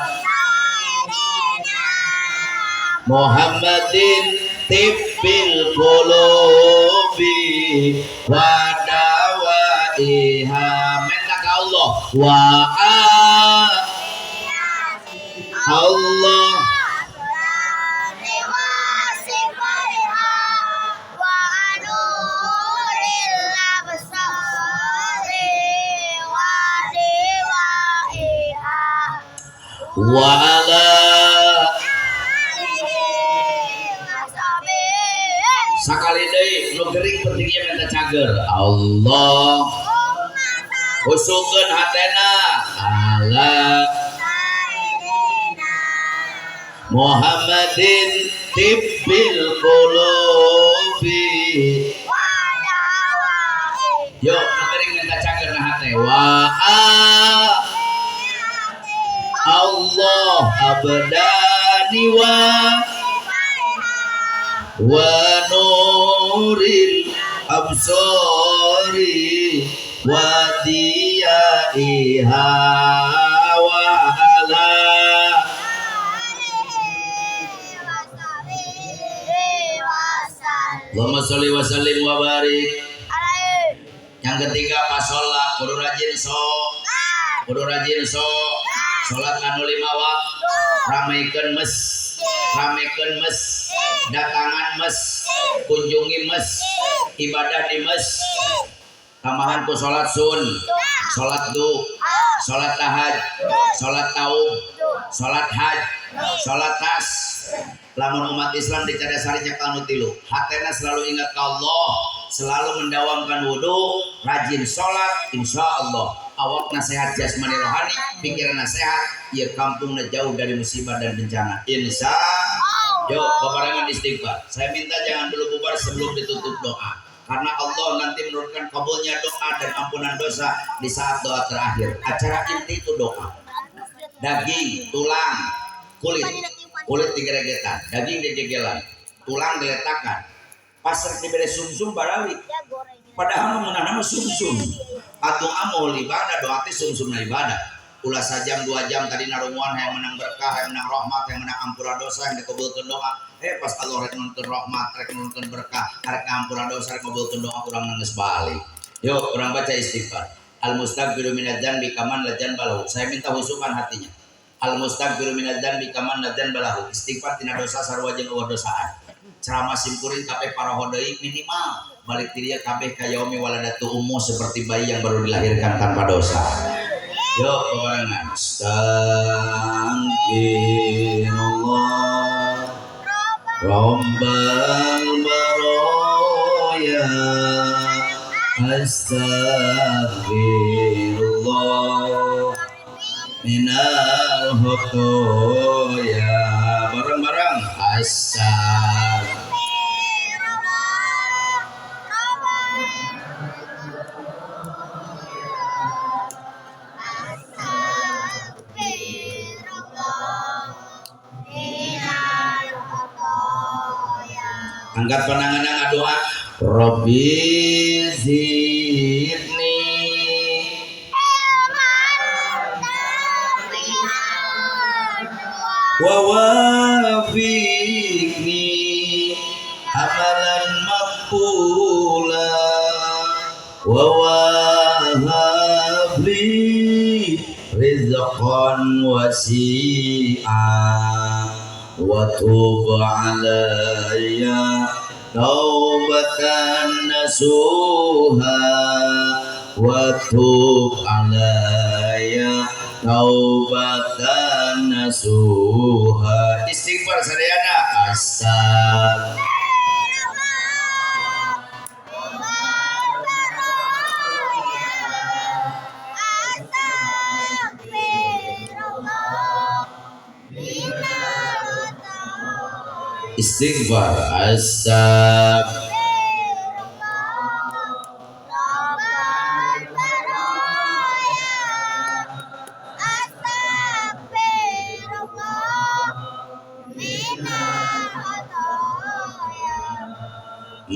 Muhammadin tibbil qulubi wa dawaiha diyaiha minta ka Allah wa Allah wa ala sakali deui nu gering pentingnya minta cager Allah husukeun hatena ala Muhammadin tibbil qulubi. Yuk nu gering minta cager na hate wa Allah abdani wa nuril absari wa diyaiha wa ala Allahumma sholli wa sallim wa barik. Yang ketiga masolah kudu rajin so, kudu rajin so, salat anu 5 waktu, ramekeun mes, ramekeun mes, datangan mes, kunjungi mes, ibadah di mes, tambahan ku salat sun, salat du, salat tahaj, salat taum, salat haj, salat tas. Lamun umat Islam dicadasari nyekal nu tilu, hatena selalu ingat ka Allah, selalu mendawamkan wudu, rajin salat, insya Allah awakna sehat jasmani rohani, pikiranna sehat, ieu kampungna jauh dari musibah dan bencana. Insya Allah. Yuk, babarengan istighfar. Saya minta jangan dulu bubar sebelum ditutup doa. Karena Allah nanti menurunkan kabulnya doa dan ampunan dosa di saat doa terakhir. Acara inti itu doa. Daging, tulang, kulit. Kulit digeregetan, daging digegelan, tulang diletakkan. Pasar diberi sumsum barawi. Padahal mengenal nama sumsum. Atuh amul ibadah, doa teh sumsum ibadah. Ulah sajam 2 jam tadi narunguan yang menang berkah, yang menang rahmat, yang menang ampura dosa, yang dikabulkeun doa. Pas Allah rek nunkeun rahmat, rek nunkeun berkah, rek ngampura dosa, rek ngabulkeun doa urang nangis balik. Yuk, urang baca istighfar. Al mustaghfiru minadz dzanbi kaman la dzanba lahu. Saya minta husukan hatinya. Al mustaghfiru minadz dzanbi kaman la dzanba lahu. Istighfar tina dosa sarua jeung eueuh dosaan. Ceramah simkuring kabeh paraho deui minimal balik ti dieu kabeh ka yaumi waladatu ummu seperti bayi yang baru dilahirkan tanpa dosa. Yuk babarengan. Astaghfirullah Rabbal baraya, astaghfirullah minal khotoya. Bareng-bareng astagfirullah. Angkat panangan doa. Rabbi zidni wa wafiqni amalan maqbula wa wahabli rizqan wasi'a wa tub alayya taubatan nasuha wa tub alayya taubatan nasuha. Istighfar sadayana. Astagfirullah. Istighfar. Astagfirullah.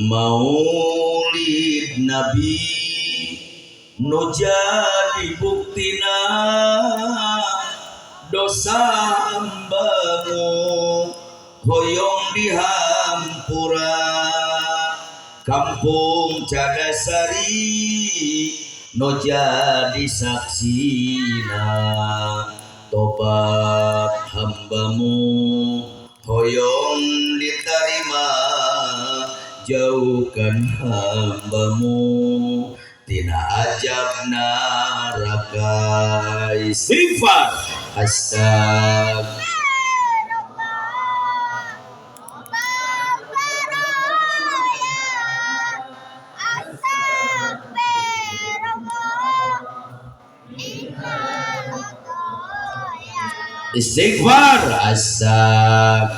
Maulid Nabi nu jadi buktina dosa hambamu hoyong dihampura. Kampung Cadasari nu jadi saksina. Tobat hambamu hoyong diterima, jauhkan hambamu tina azab neraka. Istighfar. Astagfirullah. Istighfar. Astagfirullah.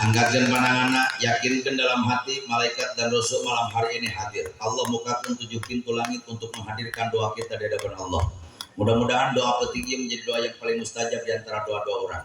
Angkatkan pandangan, yakinkan dalam hati malaikat dan rasul malam hari ini hadir. Allah bukakan 7 pintu langit untuk menghadirkan doa kita di hadapan Allah. Mudah-mudahan doa petinggi menjadi doa yang paling mustajab di antara doa-doa orang.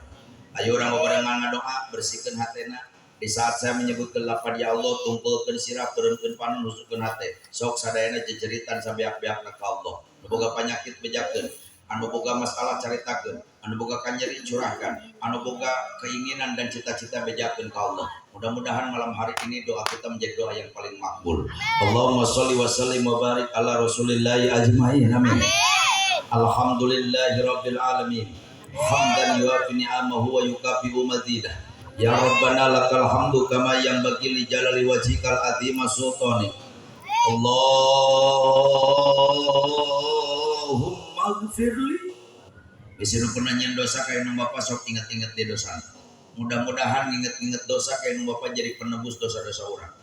Ayo orang babarengan doa, bersihkan hatena. Di saat saya menyebutkan lafaz ya Allah, tungkulkeun sirah, turunkeun panon, husukkeun hate. Sok sadayana jejeritan sabeak-beakna ka Allah. Nu boga panyakit bejakeun, anu boga masalah caritakeun, anu boga kanyeri curahkan, anu boga keinginan dan cita-cita bejakeun ka Allah. Mudah-mudahan malam hari ini doa kita menjadi doa yang paling makbul. Allahumma sholli wa sallim wa barik ala rasulillahi ajmain. Amin. Alhamdulillahi rabbil alamin. Hamdan yuafi ni'amahu wa yukafi'u mazidah. Ya Rabbana lakal hamdu kama yanbaghi li jalali wajhikal azim sultani. Allahumma gfirli. Bisi nu pernah nyen dosa ka indung bapa sok inget-inget di dosa. Mudah-mudahan inget-inget dosa ka indung bapa jadi penebus dosa-dosa urang.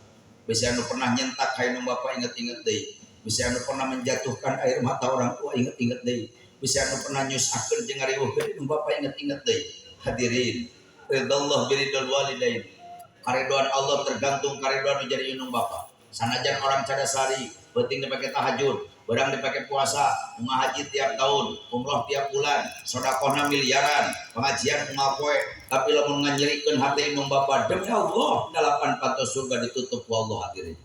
Bisi anu pernah nyentak ka indung bapa inget-inget deui. Bisi anu pernah menjatuhkan air mata orang tua inget-inget deui. Bisi anu pernah nyusahkeun jeung ngariweuhkeun indung bapa inget-inget deui. Hadirin, ridallah biridal walidain. Karedoan Allah tergantung karedoan nu jadi indung bapa. Sanajan orang Cadasari, penting dipakai tahajud, barang dipakai puasa, ngahaji tiap tahun, umroh tiap bulan, sodakohna miliaran, pengajian unggal poe, tapi lamun nganyerikeun hati indung bapa, demi Allah, dalapan panto surga ditutup ku Allah. Hadirin.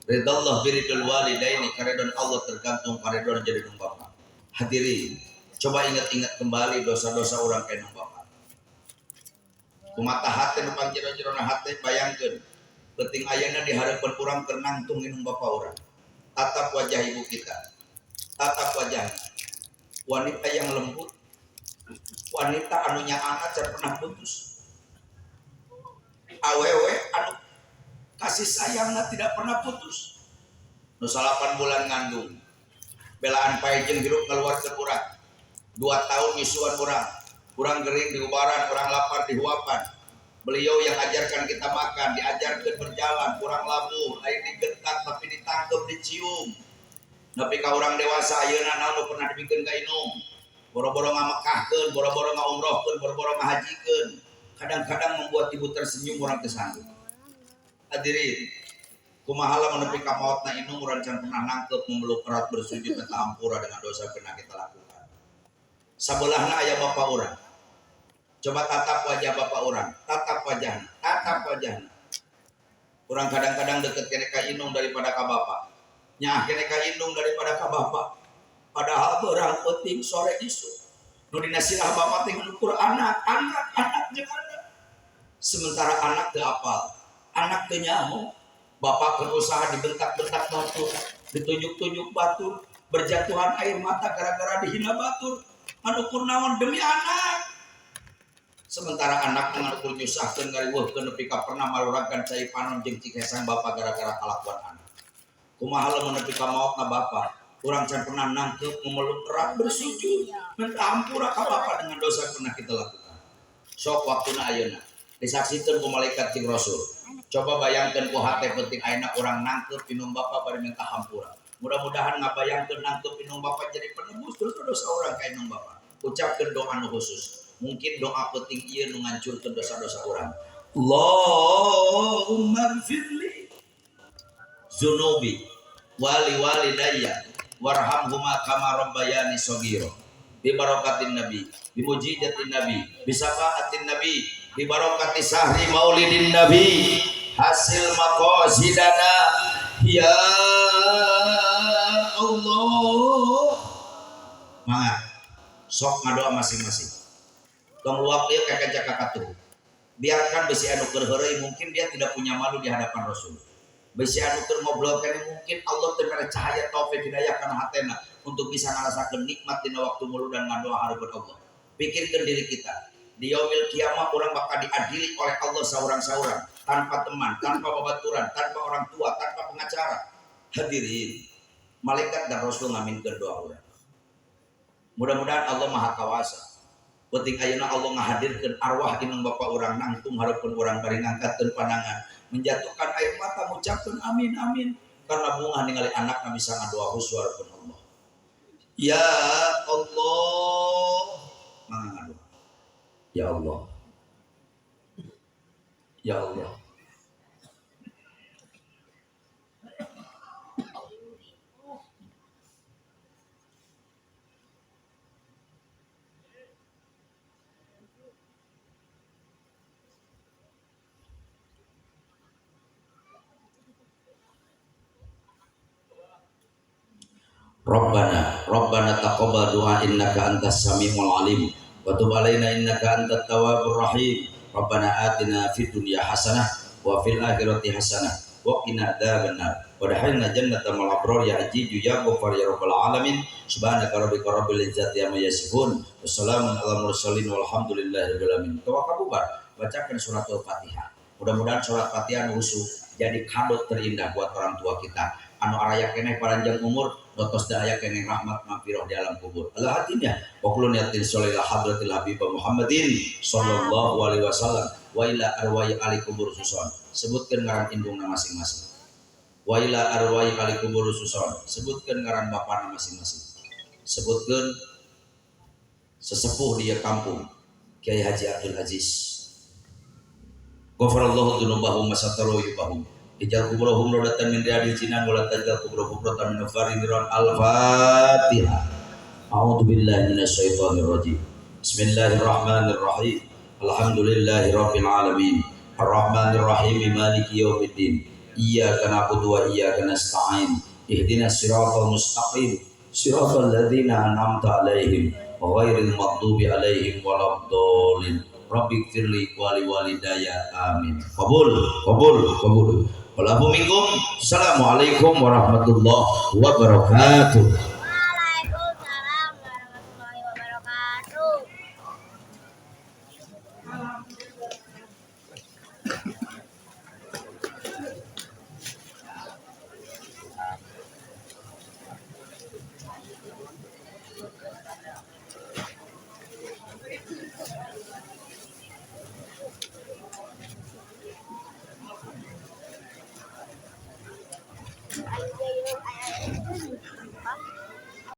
Ridallah biridul walidaini, karedoan Allah tergantung karedoan jadi indung bapa. Hadirin, coba ingat-ingat kembali dosa-dosa orang ka indung bapa. Kumata hati nu pangjero-jerona hati, bayangkeun penting ayana di hadapan urang keur nangtung indung bapa urang. Tatap wajah ibu kita. Tatap wajahnya. Wanita yang lembut, wanita anu nyaana can pernah putus. Awewe anu kasih sayangna tidak pernah putus. Nu 8 bulan ngandung. Belaan pae jeung hirup ngaluarkeun urang. 2 tahun nyusuan urang. Urang gering diubaran, urang lapar dihuapan. Beliau yang ajarkan kita makan, diajarkan berjalan, kurang labuh, lain digentak tapi ditangkep, dicium. Tapi ka urang dewasa ayeuna naon nu pernah dibikeun ka indung? Boro-boro ngamekahkeun, boro-boro ngaumrohkeun, boro-boro ngahajikeun. Kadang-kadang membuat ibu tersenyum urang teu sanggup. Hadirin, kumaha lamun nepi ka maotna indung urang can pernah nangkep, memeluk erat, bersujud minta ampura dengan dosa pernah kita lakukan. Sabelahna aya bapak urang. Coba tatap wajah bapak urang, tatap wajahna, tatap wajahna. Urang kadang-kadang deket kene ka indung daripada ka bapak. Nyaah kene ka indung daripada ka bapak. Padahal beurang peuting sore isuk. Nu dina sirah bapak teh ngukur anak, anak, anak jeung anak. Sementara anak teu apal, anak teu nyaho. Bapak berusaha dibentak-bentak batur, ditunjuk-tunjuk batur, berjatuhan air mata gara-gara dihina batur. Anu naon demi anak. Sementara anak mengakur nyusahkeun ngariweuhkeun nepi ka pernah maruragkan cai panon jeung cikesang bapak gara-gara kalakuan anak. Kumaha lamun nepi ka maotna bapak, urang can pernah nangkep, memeluk erat, bersujud, minta ampura ka bapak dengan dosa yang pernah kita lakukan. Sok waktuna ayeuna disaksikeun ku malaikat jeung rasul. Coba bayangkeun ku hate penting ayeuna urang nangkep indung bapak bari minta hampura. Mudah-mudahan ngabayangkeun nangkep indung bapak jadi penebus terus dosa urang ka indung bapak. Ucapkeun doa nu khusus. Mungkin doa penting ieu nu ngancurkeun dosa-dosa urang. Allahumma gfirli zunubi wali walidayya warhamhuma kama rabbayani shaghira. Bi barakatin nabi, bi mujizatin nabi, bi syafaatin nabi, bi barakati sahri maulidin nabi, hasil maqasidana ya Allah. Mangga. Sok ngadoa masing-masing. Tong luak ieu kakeja kakatuh. Biarkan besi anu keur heureuy, mungkin dia tidak punya malu di hadapan Rasul. Besi anu keur ngobrol keneh mungkin Allah teh mere cahaya taufik hidayah kana hatena untuk bisa ngarasakeun nikmat dina waktu muludan ngadoa hareupeun Allah. Pikirkeun diri kita. Di yaumil kiamah orang bakal diadili oleh Allah saurang-saurang, tanpa teman, tanpa babaturan, tanpa orang tua, tanpa pengacara. Hadirin, malaikat dan Rasul ngaminkeun doa urang. Mudah-mudahan Allah Maha Kawasa. Penting ayeuna Allah ngahadirkeun arwah inung bapa urang nangtung hareupeun urang bari ngangkatkeun pandangan, menjatuhkan air mata ngucapkeun amin amin karena bunga ningali anakna bisa ngadoa khusyuk hareupeun Allah. Ya Allah, mangga ngadoa. Ya Allah. Ya Allah. Rabbana, Rabbana taqabbal du'a innaka antas samiul alim wa tub alaina innaka antat tawwabur rahim. Rabbana atina fid dunya hasanah wa fil akhirati hasanah wa qina adzabannar wa adkhilna jannata ma'al abrar ya azizu ya ghaffar ya rabbal alamin. Subhanaka rabbika rabbil izzati amma yasifun wassalamun alal mursalin walhamdulillahi rabbil alamin. Tawakal bubar, bacakan suratul Fatihah. Mudah-mudahan surat Fatihah khusyuk jadi kado terindah buat orang tua kita. Anu araya keneh paranjang umur, notos da aya keneh rahmat maghfirah di alam kubur. Allah hatinya wa kullu niyatin sholila hadratil habib Muhammadin sallallahu alaihi wasallam wa ila arwahi ahli kubur suson. Sebutkeun ngaran indungna masing-masing. Wa ila arwahi ahli kubur suson. Sebutkeun ngaran bapana masing-masing. Sebutkeun sesepuh di kampung Kiai Haji Abdul Aziz. Ghafarallahu dzunubahum wa satara yubahum. Ijal kuburahum rodatan min riyadil jinan wa la tajal kuburahum rotan min farin. Al-Fatihah. A'udzu billahi minasyaitonir rajim. Bismillahirrahmanirrahim. Alhamdulillahi rabbil alamin. Arrahmanir rahim maliki yaumiddin. Iyyaka na'budu wa iyyaka nasta'in. Ihdinas siratal mustaqim. Siratal ladzina an'amta 'alaihim ghairil maghdubi 'alaihim waladdallin. Rabbighfirli wa liwalidayya. Amin. Qabul, qabul, qabul. Walafu minkum. Assalamualaikum warahmatullahi wabarakatuh. Waalaikumsalam warahmatullahi wabarakatuh.